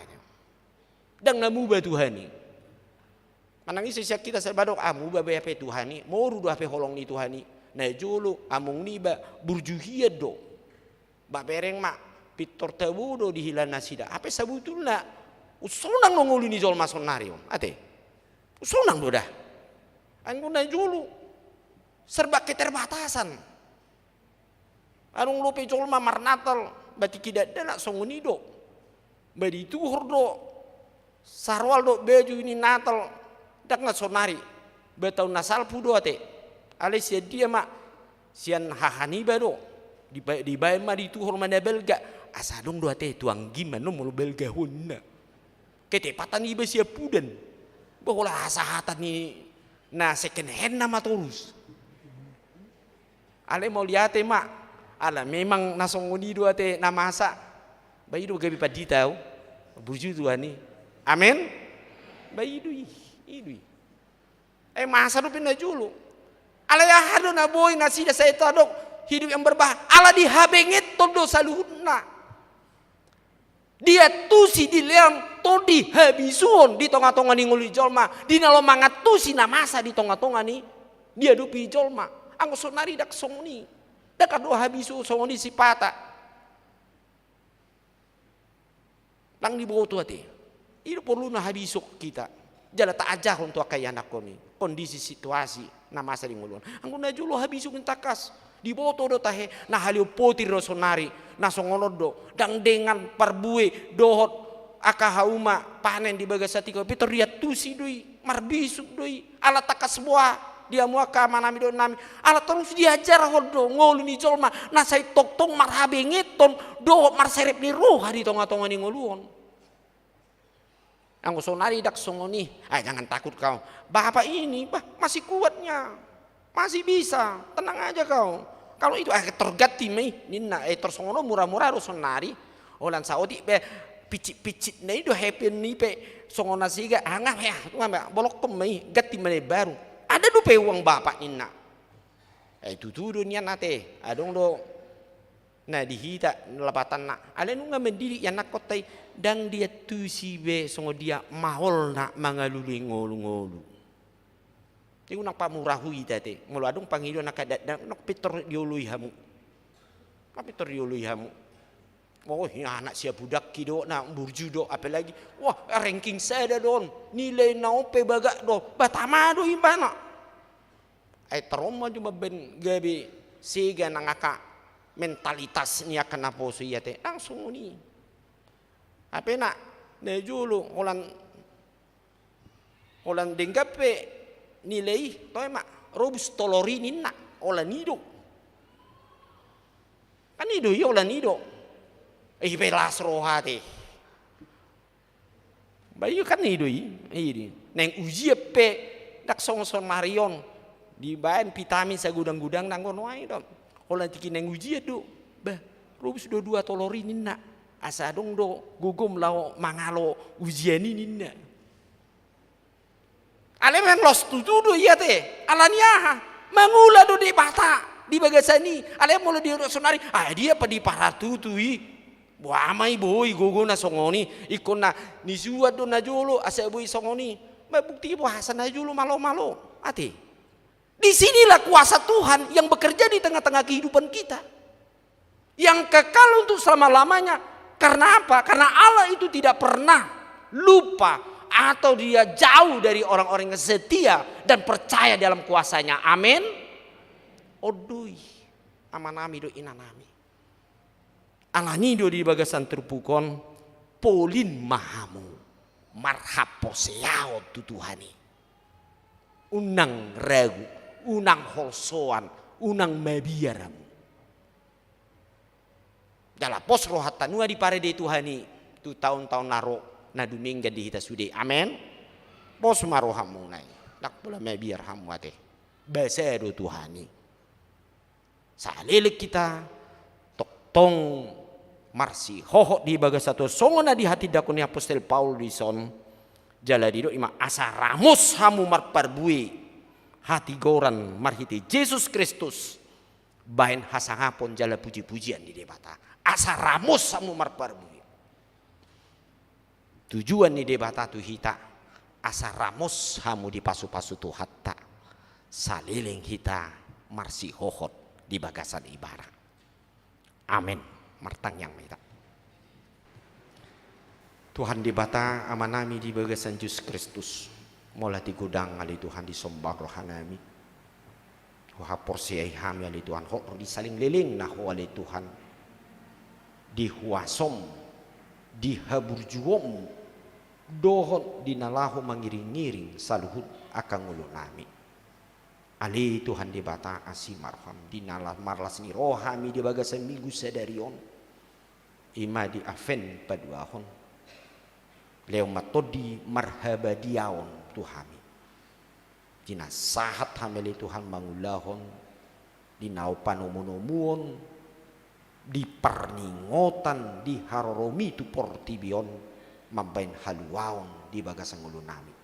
Ndang na muba Tuhan i. Manang ise sian hita sai ba dok, ah, muba be hape Tuhan i, moru do hape holong ni Tuhan i. Na jolo among niba burju hian do. Ba bereng ma, pintor tabo do dihilala nasida. Hape sabutulna, unsonang do ngolu ni jolma saonnari on ate. Unsonang do da. Anggo na jolo serba keterbatasan. Adong dope jolma marnatal, ba tingki dakdanak songon i do. Ba dituhor do saroal dohot baju ni Natal, ndang na saonnari. Ba taon na salpu do ate. Alai sian dia ma? Sian haha niba do. Diba-, dibaen ma dituhor ma na balga. Asa adong do ate tu anggi ma non molo balgahonna. Ketepatan iba siampudan. Ba holan hasahatan ni na second hand na ma torus. Alai mauliate ma. Ala memang na songon i do ate na masa. Ba i do gabe pandita au. Burju Tuhan i. Amen. Ba i do i. I do i. Eh, masa dope na jolo. Alai aha do na boi nasida sai tadok hidup yang berbahagia? Ala dihabengeton do saluhutna. Diantusi, dilehon tondi habisuhon di tonga-tonga ni ngolu ni jolma, di na laho mangantusi na masa di tonga-tonga ni diadopi jolma. Anggo saonnari ndang songon i. Ndang adong habisu songon i sipata. Ndang diboto ate. I do porluna habisuhon hita. Jala taajarhon tu angka ianakhon i kondisi situasi na masa di ngolu on. Anggo na jolo habisuhon tangkas. Diboto do tahe na haleon potir do sonari, na songon on do, ndang dengan parbue dohot angka hauma panen di bagasan tingki on, pe tor diantusi do i, marbisuk do i, ala tangkas boha di hamu angka amanami dohot inanami, ala torus diajarhon do ngolu ni jolma na sai tongtong marhabengeton dohot marserep ni roha di tongatonga ni ngolu on. Anggo sonari ndang songon i, ah, jangan takut kau. Bapak ini, bah, masih kuatnya. Masih bisa. Tenang aja kau. Kalau itu, ah, tor ganti ma i, ninna, eh, tor songon on mura-mura do sonari. Holan saotik pe, picit-picitna i do happen i pe, songon na siga, ah, nga, ya, nga, bolongkon ma i, ganti ma na baru. Ada dope uang bapak, ninna. Eh, tutu do nian ate, adong do na di hita lapatanna. Alai nunga mandidik ianakhonta i, ndang diantusi be songon dia maolna mangalului ngolu-ngolu. Jadi unang pamurahu hita ate. Molo adong pangidoan angka dakdanak, pe tor dioloi hamu. Pe tor dioloi hamu. Oh, ya, anak siapudakki do, na burju do, apalagi, wah, ranking sada do on, nilai na on pe bagak do, ba tama do ibana. Ai tor on ma jo mambaen gabe sega nang angka mentalitas ni angka naposo i ate, langsung ni. Hape na, na jolo, holan, holan denggan pe nilai i, toe ma, robus tolor i ninna, holan i do. Kan i do i, holan i do. Eh, pe las roha ate. Ba iyo kan i do i, i di. Naeng ujian pe, ndang songon sonari on. Dibaen vitamin sagodang-godang nang ono ai do. Holan tingki naeng ujian do. Bah, robus do dua tolor i ninna. Asa adong do gogom laho mangalo ujian i ninna. Alai memang los tutu do i ate. Ala ni aha? Mangula do Debata di bagasan i. Alai molo di sonari, ah, dia pe diparatutu i. Boha ma i boi gogo na songon i, ingkon na nisuan do na jolo asa boi songon i. Ma bukti boasa na jolo malo-malo ate. Di sinilah kuasa Tuhan yang bekerja di tengah-tengah kehidupan kita, yang kekal untuk selama-lamanya. Karena apa? Karena Allah itu tidak pernah lupa atau dia jauh dari orang-orang yang setia dan percaya dalam kuasanya. Amin. On do i, amanami dohot inanami. Ala ni do di bagasan turpuk on, polin ma hamu marhaporseaon tu Tuhan i. Unang ragu, unang holsoan, unang mabiar hamu. Jala pos rohanta nuaeng diparade Tuhan i tu taon-taon na ro, na dumenggan di hita sude. Amen. Pos ma rohamuna i, ndang pola mabiar hamu ate. Basa do Tuhan i. Saleleng hita tongtong marsihohot di bagasan Tuhan, songon na dihatindangkon ni apostel Paulus dison, jala didok i ma, asa ramos hamu marparbue hatigoran marhite Jesus Kristus, bahen hasangapon jala pujipujian di Debata. Asa ramos hamu marparbue. Tujuan ni Debata tu hita, asa ramos hamu dipasupasu Tuhanta, saleleng hita marsihohot di bagasan Ibana. Amen. Martangiang ma hita. Tuhan Debata, Amanami di bagasan Jesus Kristus, mauliate godang ale Tuhan disombahon rohanami. Huhaporseai hami ale Tuhan, hot ro di saleleng lelengna Ho ale Tuhan, di huasom, di haburjuonmu, dohot di na laho mangiringiring saluhut angka ngolunami. Ale Tuhan Debata, asi ma roham, di na la-, marlas ni roha hami di bagasan Minggu sadari on, i ma di Advent paduahon. Lehon ma tondi marhabadiaon tu hami. Di na sahat hami ale Tuhan mangulahon, di na panomunomuon, di parningotan, di haroromi tu portibi on, mambahen haluaon di bagasan ngolunami.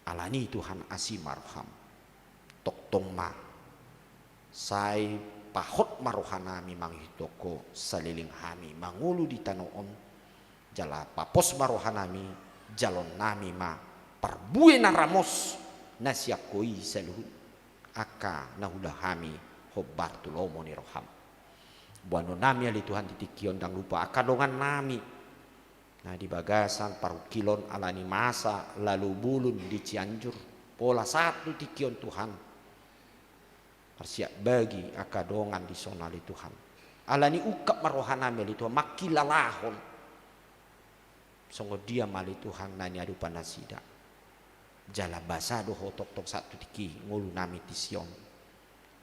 Ala ni Tuhan, asi ma roham. Tongtong ma sai pahot ma rohanami mangihut Ho saleleng hami mangolu di tano on, jala papos ma rohanami, jalonnami ma parbue na ramos na sian Ho i saluhut angka na huula hami hombar tu lomo ni roham. Boanonnami ale Tuhan di tingki on, ndang lupa angka dongannami na di bagasan parungkilon ala ni masa lalu bulun di Cianjur, pola sahat tu tingki on Tuhan. Marsiap bagi angka dongan dison ale Tuhan. Alani ungkap ma rohanami ale Tuhan, mangkilalahon songon dia ma ale Tuhan na niadopan nasida. Jala basa do Ho tongtong sahat tu tingki ngolunami disi on.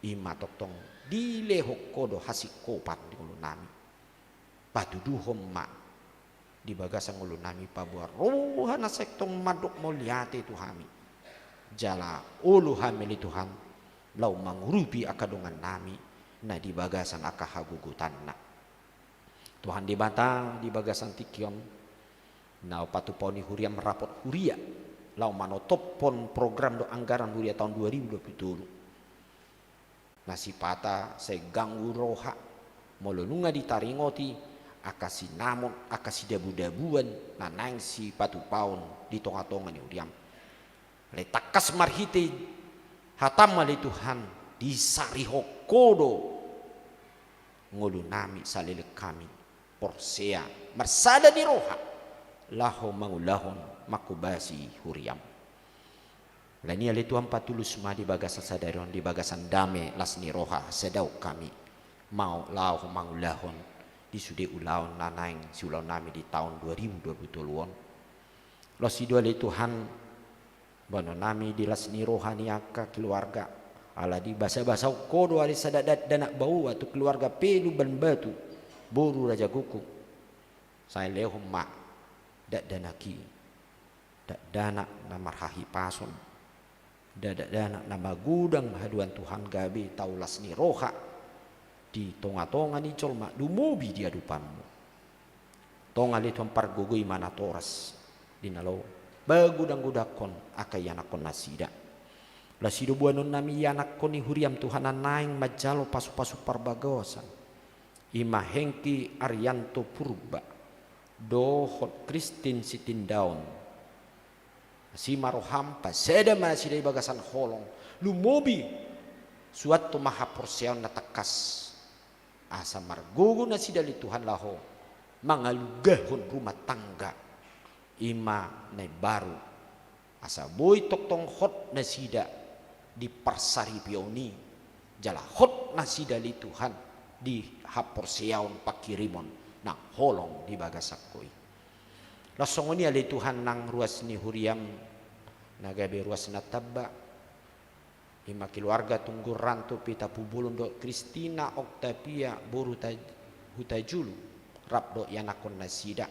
I ma tongtong dilehon Ho do hasingkopan di ngolunami. Patuduhon ma di bagasan ngolunami paboa roha na sintong mandok mauliate tu hami. Jala olo hami ale Tuhan laho mangurupi angka dongannami na di bagasan angka hagogotanna. Tuhan Debata, di bagasan tingki on na patupahon ni huriam rapot huria laho manotophon program dohot anggaran huria taon dua ribu dua puluh tolu. Na sipata sai ganggu roha molo nunga ditaringoti angka sinamot, angka sidabudabuan na naeng sipatupaon di tongatonga ni huriam. Alai tangkas marhite hatam ale Tuhan, disarihon Ho do ngolunami saleleng hami porsea marsada ni roha laho mangulahon manghobasi huriam. Alani i ale Tuhan, patulus ma di bagasan sadari on di bagasan dame las ni roha sadaon hami mau laho mangulahon di sude ulaon na naeng siulaonnami di taon dua ribu dua puluh tolu on. Loas i do ale Tuhan boanonnami di las ni roha ni angka keluarga. Ala dibasabasahon Ho do ale sada dakdanak baoa tu keluarga P Lumban Batu, boru Rajagukguk. Sai lehon ma dakdanak i, dakdanak na marhahipason, dakdanak na magodang haduan Tuhan, gabe tau las ni roha di tongatonga ni jolma lumobi di adopanMu. Tong ale Tuhan, pargogoi ma natoras di na laho pagodanggodanghon angka ianakhon nasida. Las i do boanonnami ianakhon ni huriam Tuhan na naeng manjalo pasupasu parbagosan. I ma Hengki Arianto Purba dohot Christine Sitindaon. Asi ma roham, pasada ma nasida di bagasan holong, lumobi suanhon ma haporseaon na tangkas. Asa margogo nasida ale Tuhan laho mangalugahon rumah tangga i ma na imbaru. Asa boi tongtong hot nasida di parsaripeon i, jala hot nasida ale Tuhan di haporseaon panghirimon nang holong di bagasan Ho i. Laos songon i ale Tuhan nang ruas ni huriam na gabe ruas na tamba, i ma keluarga Tunggur Ranto Pita Pubolon dohot Kristina Oktavia boru Ta-, Hutajulu, rap dohot ianakhon nasida.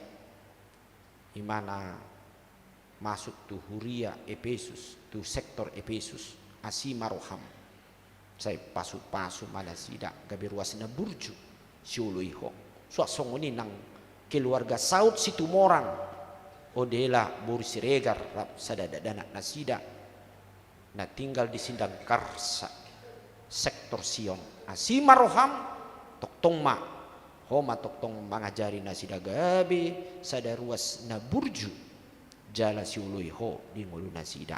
I ma na masuk tu huria Epesus, tu sektor Epesus, asi ma roham. Sai pasupasu ma nasida gabe ruas na burju sioloi Ho. Suang songon i nang keluarga Saud Situmorang, Odela boru Siregar rap sada dakdanak nasida na tinggal di Sindangkarsa, sektor Sion. Asi ma roham, tongtong ma Ho ma tongtong mangajari nasida gabe sada ruas na burju jala sioloi Ho di ngolu nasida.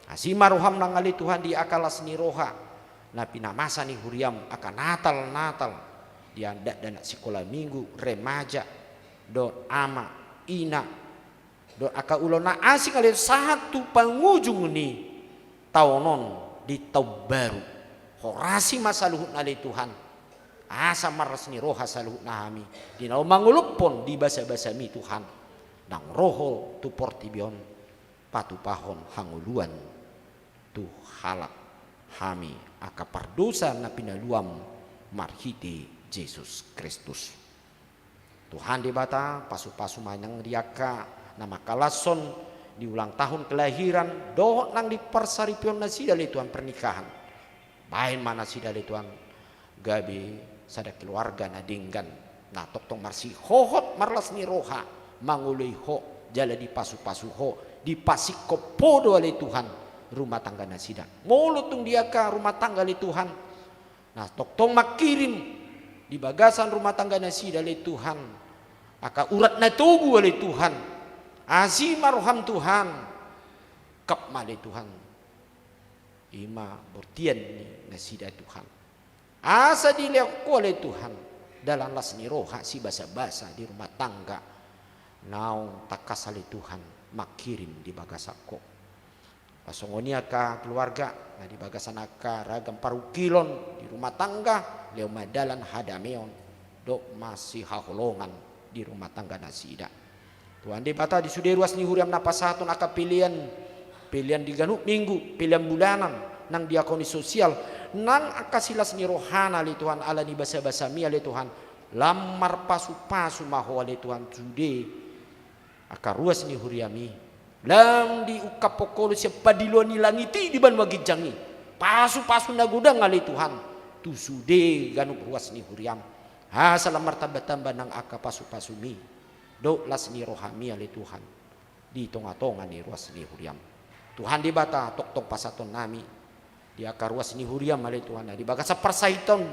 Asi ma roham nang ale Tuhan di angka las ni roha na pinamasa ni huriam, angka natal-natal di dakdanak sikola minggu, remaja, dohot ama, ina, dohot angka ulaon na asing ale sahat tu pangujung ni taon on di taon baru. Horasi ma saluhutna ale Tuhan, asa marlas ni roha saluhutna hami di na laho mangolophon di basabasami Tuhan, nang ro Ho tu portibi on patupahon hangoluan tu halak hami angka pardosa na pinaluam marhite Jesus Kristus. Tuhan Debata, pasupasu ma nang di angka na mangkalashon di ulang tahun kelahiran dohot nang di parsaripeon nasida ale Tuhan pernikahan. Baen ma nasida ale Tuhan gabe sada keluarga na denggan, na tongtong marsihohot marlas ni roha mangoloi Ho jala dipasupasu Ho, dipasingkop Ho do ale Tuhan rumah tangga nasida. Molo tung di angka rumah tangga ale Tuhan na tongtong mangkirim di bagasan rumah tangga nasida ale Tuhan angka urat na togu ale Tuhan, asi ma roham Tuhan, ungkap ma ale Tuhan i ma bortian ni nasida Tuhan. Asa dilehon Ho ale Tuhan dalan las ni roha, sibasabasa di rumah tangga naung tangkas ale Tuhan mangkirim di bagasan Ho. Pasongon i angka keluarga, na di bagasan angka ragam parungkilon di rumah tangga, lehon ma dalan hadameon dohot masihaholongan di rumah tangga nasida. Tuhan Debata, di sude ruas ni huriaM na pasahaton angka pelean, pelean di ganup minggu, pelean bulanan, nang di akun sosial, nang angka silas ni rohana ale Tuhan, ala ni basabasaMi ale Tuhan, lam marpasupasu ma Ho ale Tuhan, sude angka ruas ni huriaMi. Lam diungkap Ho sian pandiloan ni langit i di banua ginjang i. Pasupasu na godang ale Tuhan, tu sude ganup ruas ni huriaM. Asa lam martambatamba nang angka pasupasu-Mi dohot las ni rohaMi ale Tuhan, di tongatonga ni ruas ni huriaM. Tuhan Debata, tongtong pasahatonnami di angka ruas ni huriaM ale Tuhan, na di bagasan parsahiton,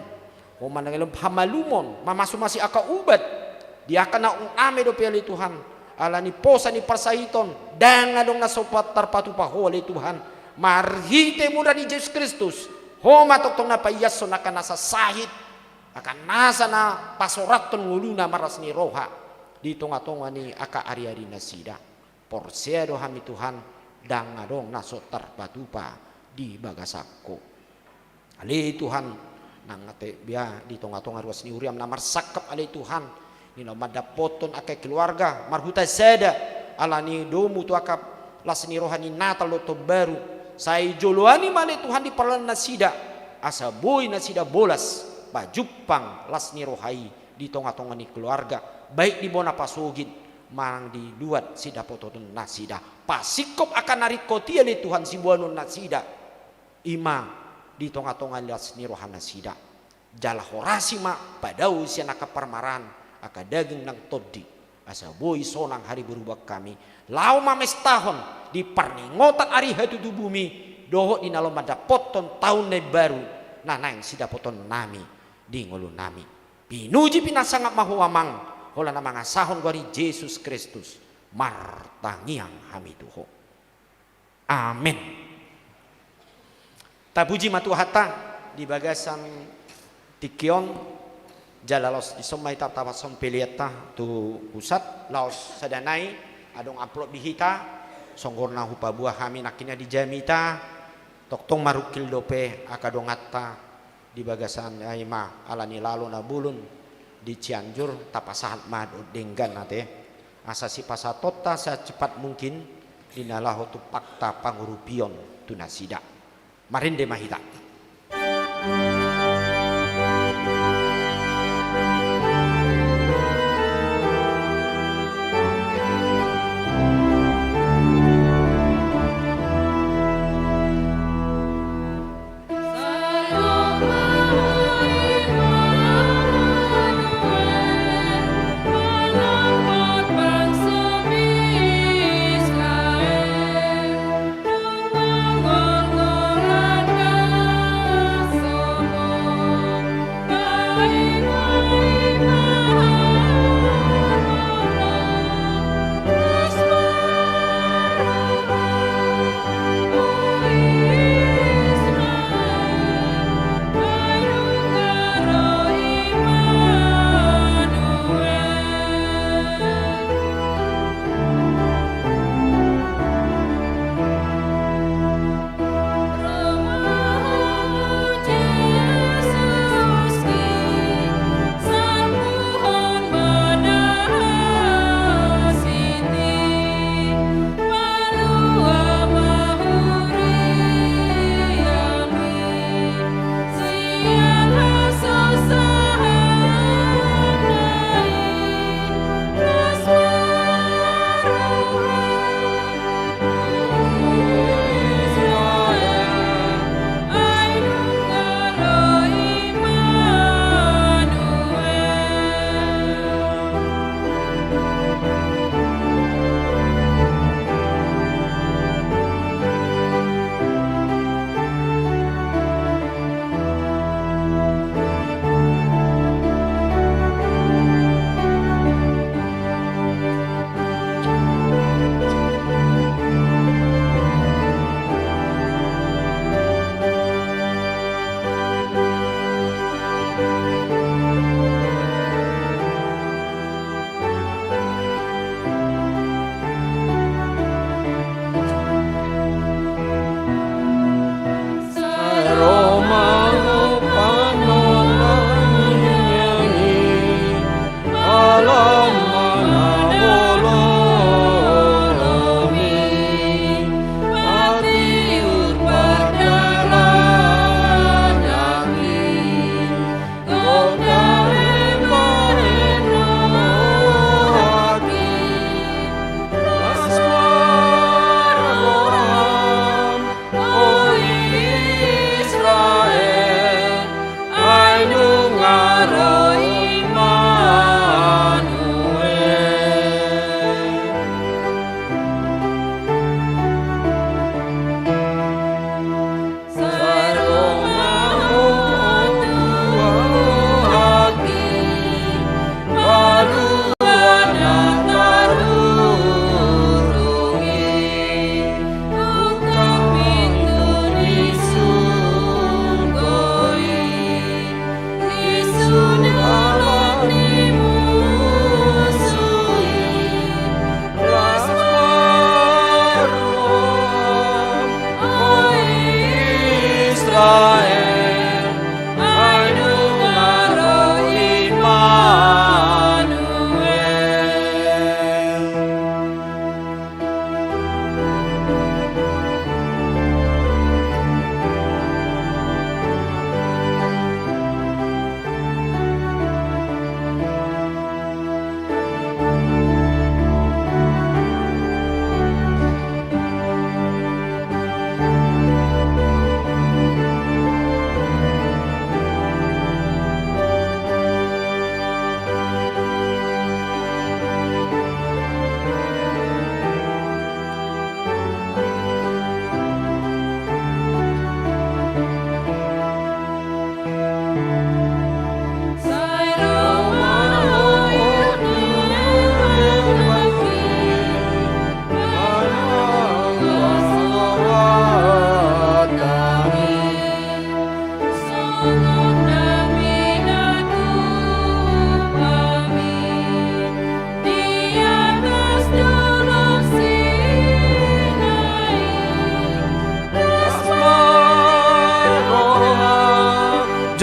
Ho ma na mangalehon hamalumon, mamasumasi angka ubat di angka na undame dope ale Tuhan, ala ni posa ni parsahiton, ndang adong na so tarpatupa Ho ale Tuhan. Marhite mura ni Jesus Kristus, Ho ma tongtong na paiashon angka na sasahit, angka nasa na pasorathon ngoluna marlas ni roha di tongatonga ni angka ariari nasida. Porsea do hami Tuhan, ndang adong na so tarpatupa di bagasan Ho. Ale Tuhan, nang ate bia di tongatonga ruas ni huriaM na marsangkap ale Tuhan, di na mandapothon angka keluarga marhuta sada, ala ni domu tu angka las ni roha ni Natal dohot Taon Baru, sai joloani ma ale Tuhan di parlan nasida, asa boi nasida bolas pajumpang las ni roha i di tongatonga ni keluarga, baik di bona pasogit manang di luat sidapothon nasida. Pasingkop angka na ringkot i ale Tuhan siboanon nasida, i ma di tongatonga las ni roha nasida. Jala horasi ma padao sian angka parmaraan angka daging nang tondi, asa boi sonang hariburuan hami laho mamestahon di parningotan ari hatutubuMi dohot di na laho mandapothon taon na imbaru na naeng sidapotonnami di ngolunami. Pinuji pinasangap ma Ho Amang, holan na mangasahon goar ni Jesus Kristus, martangiang hami tu Ho. Amen. Tapuji ma Tuhanta di bagasan tingki on, jala laos dison ma hita tapashon peleanta tu pusat, laos sada nai adong amplop di hita, songgor na hupaboa hami nangkin na di jamita, tongtong marungkil dope angka donganta di bagasan i ma ala ni lalo na bolon di Cianjur, tapasahat ma dohot denggan ate, asa sipasahatonta secepat mungkin di na laho tumpakta pangurupion tu nasida. Marende ma hita.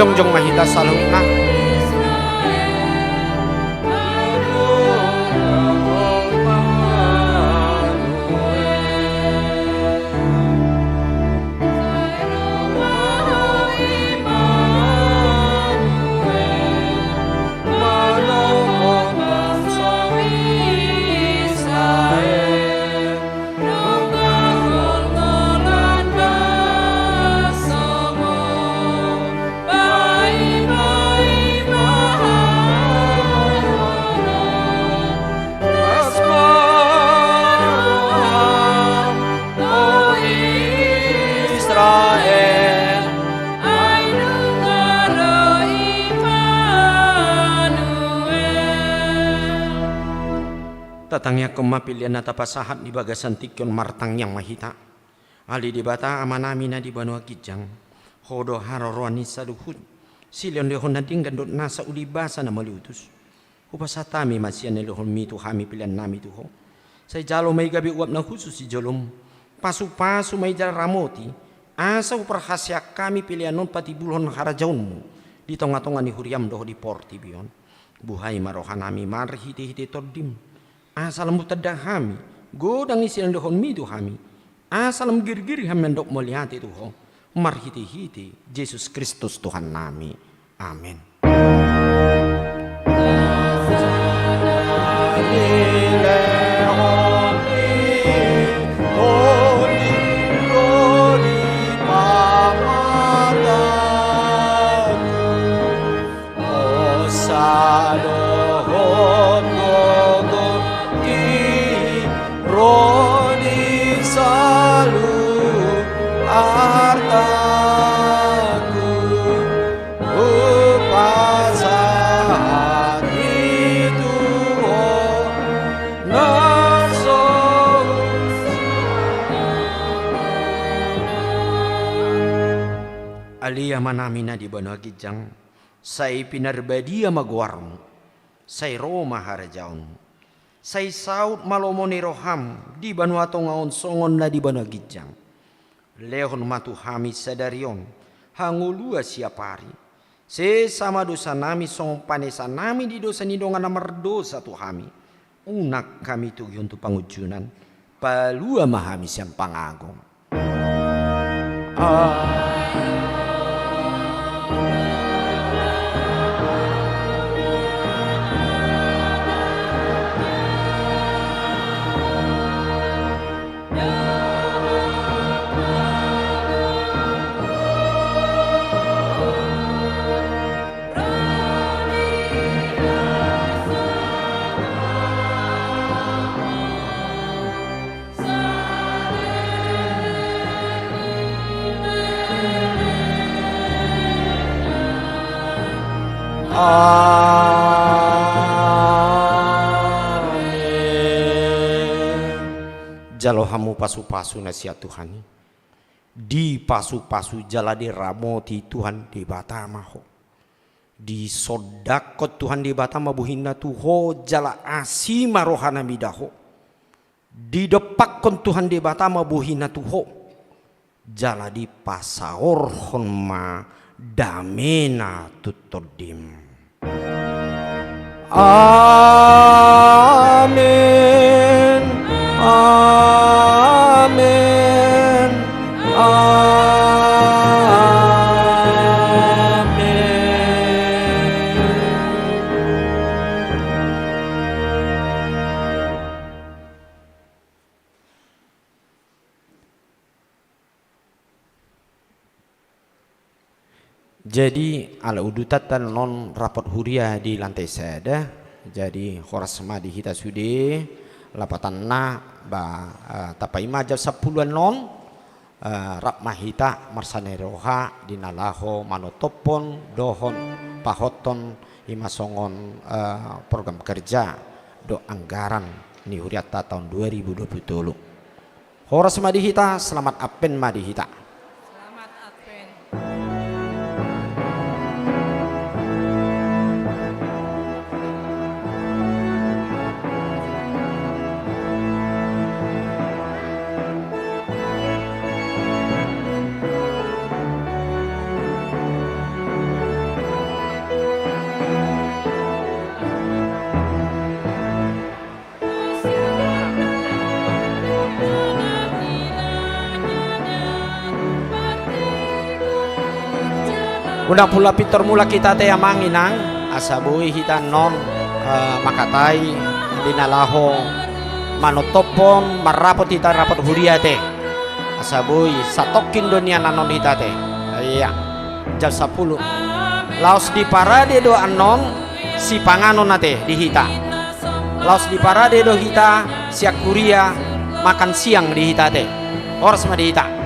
Jongjong ma hita saluhutna. Tatangiangkon ma pelean na tapasahat di bagasan tingki on. Martangiang ma hita. Ale Debata Amanami na di banua ginjang, Ho do haroroan ni saluhut silehonlehon na denggan dohot nasa uli basa na maliutus. Hupasahat hami ma sian lehonmi tu hami peleannami tu Ho. Sai jalo ma i gabe uap na hushus di jolom. Pasupasu ma i jala ramoti, asa huparhaseang hami pelean on patibulhon harajaonmu di tongatonga ni huriam dohot di portibi on. Buhai ma rohanami marhitehite Tondim, asa lam hutanda hami godang ni silehonlehonmi tu hami, asa lam girgir hami mandok mauliate tu Ho, marhitehite Jesus Kristus Tuhannami. Amen. Hosa dohot gogo i ro di saluhut artaku, hupasahat i tu Ho na so. Ale Amanami na di banua ginjang, sai pinarbadia ma goarmu, sai ro ma harajaonmu, sai saut ma lomo ni roham di banua tonga on songon na di banua ginjang. Lehon ma tu hami sadari on hangoluan siapari. Sesa ma dosanami songon panesanami di dosa ni dongan na mardosa tu hami. Unang hami togihon tu pangunjunan. Palua ma hami sian pangago. Amen. Jalo hamu pasupasu na sian Tuhan i. Dipasupasu jala diramoti Tuhan Debata ma ho. Disondangkon Tuhan Debata ma bohina tu ho jala asi ma rohana mida ho. Didompakkon Tuhan Debata ma bohina tu ho, jala dipasaorhon ma damena tu tondim. Amen. Amen. Amen. Jadi, ala udutanta non rapot huria di lantai sada, jadi horas ma di hita sude, lapatanna, ba, eh, tapaima jam sampulu annon, eh, rap ma hita marsanai roha di na laho manotophon dohot pahothon i ma songon, eh, program kerja dohot anggaran ni hurianta taon dua ribu dua puluh tolu. Horas ma di hita, selamat Advent ma di hita. Selamat Advent. Unang pola pintor mulak hita ate amang inang, asa boi hita annon, eh, mangkatai di na laho manontophon marrapot hita rap tu huria ate. Asa boi satongkin do nian annon hita ate. Ia, jam sampulu. Laos diparade do annon sipanganon ate di hita. Laos diparade do hita sian huria makan siang di hita ate. Horas ma di hita.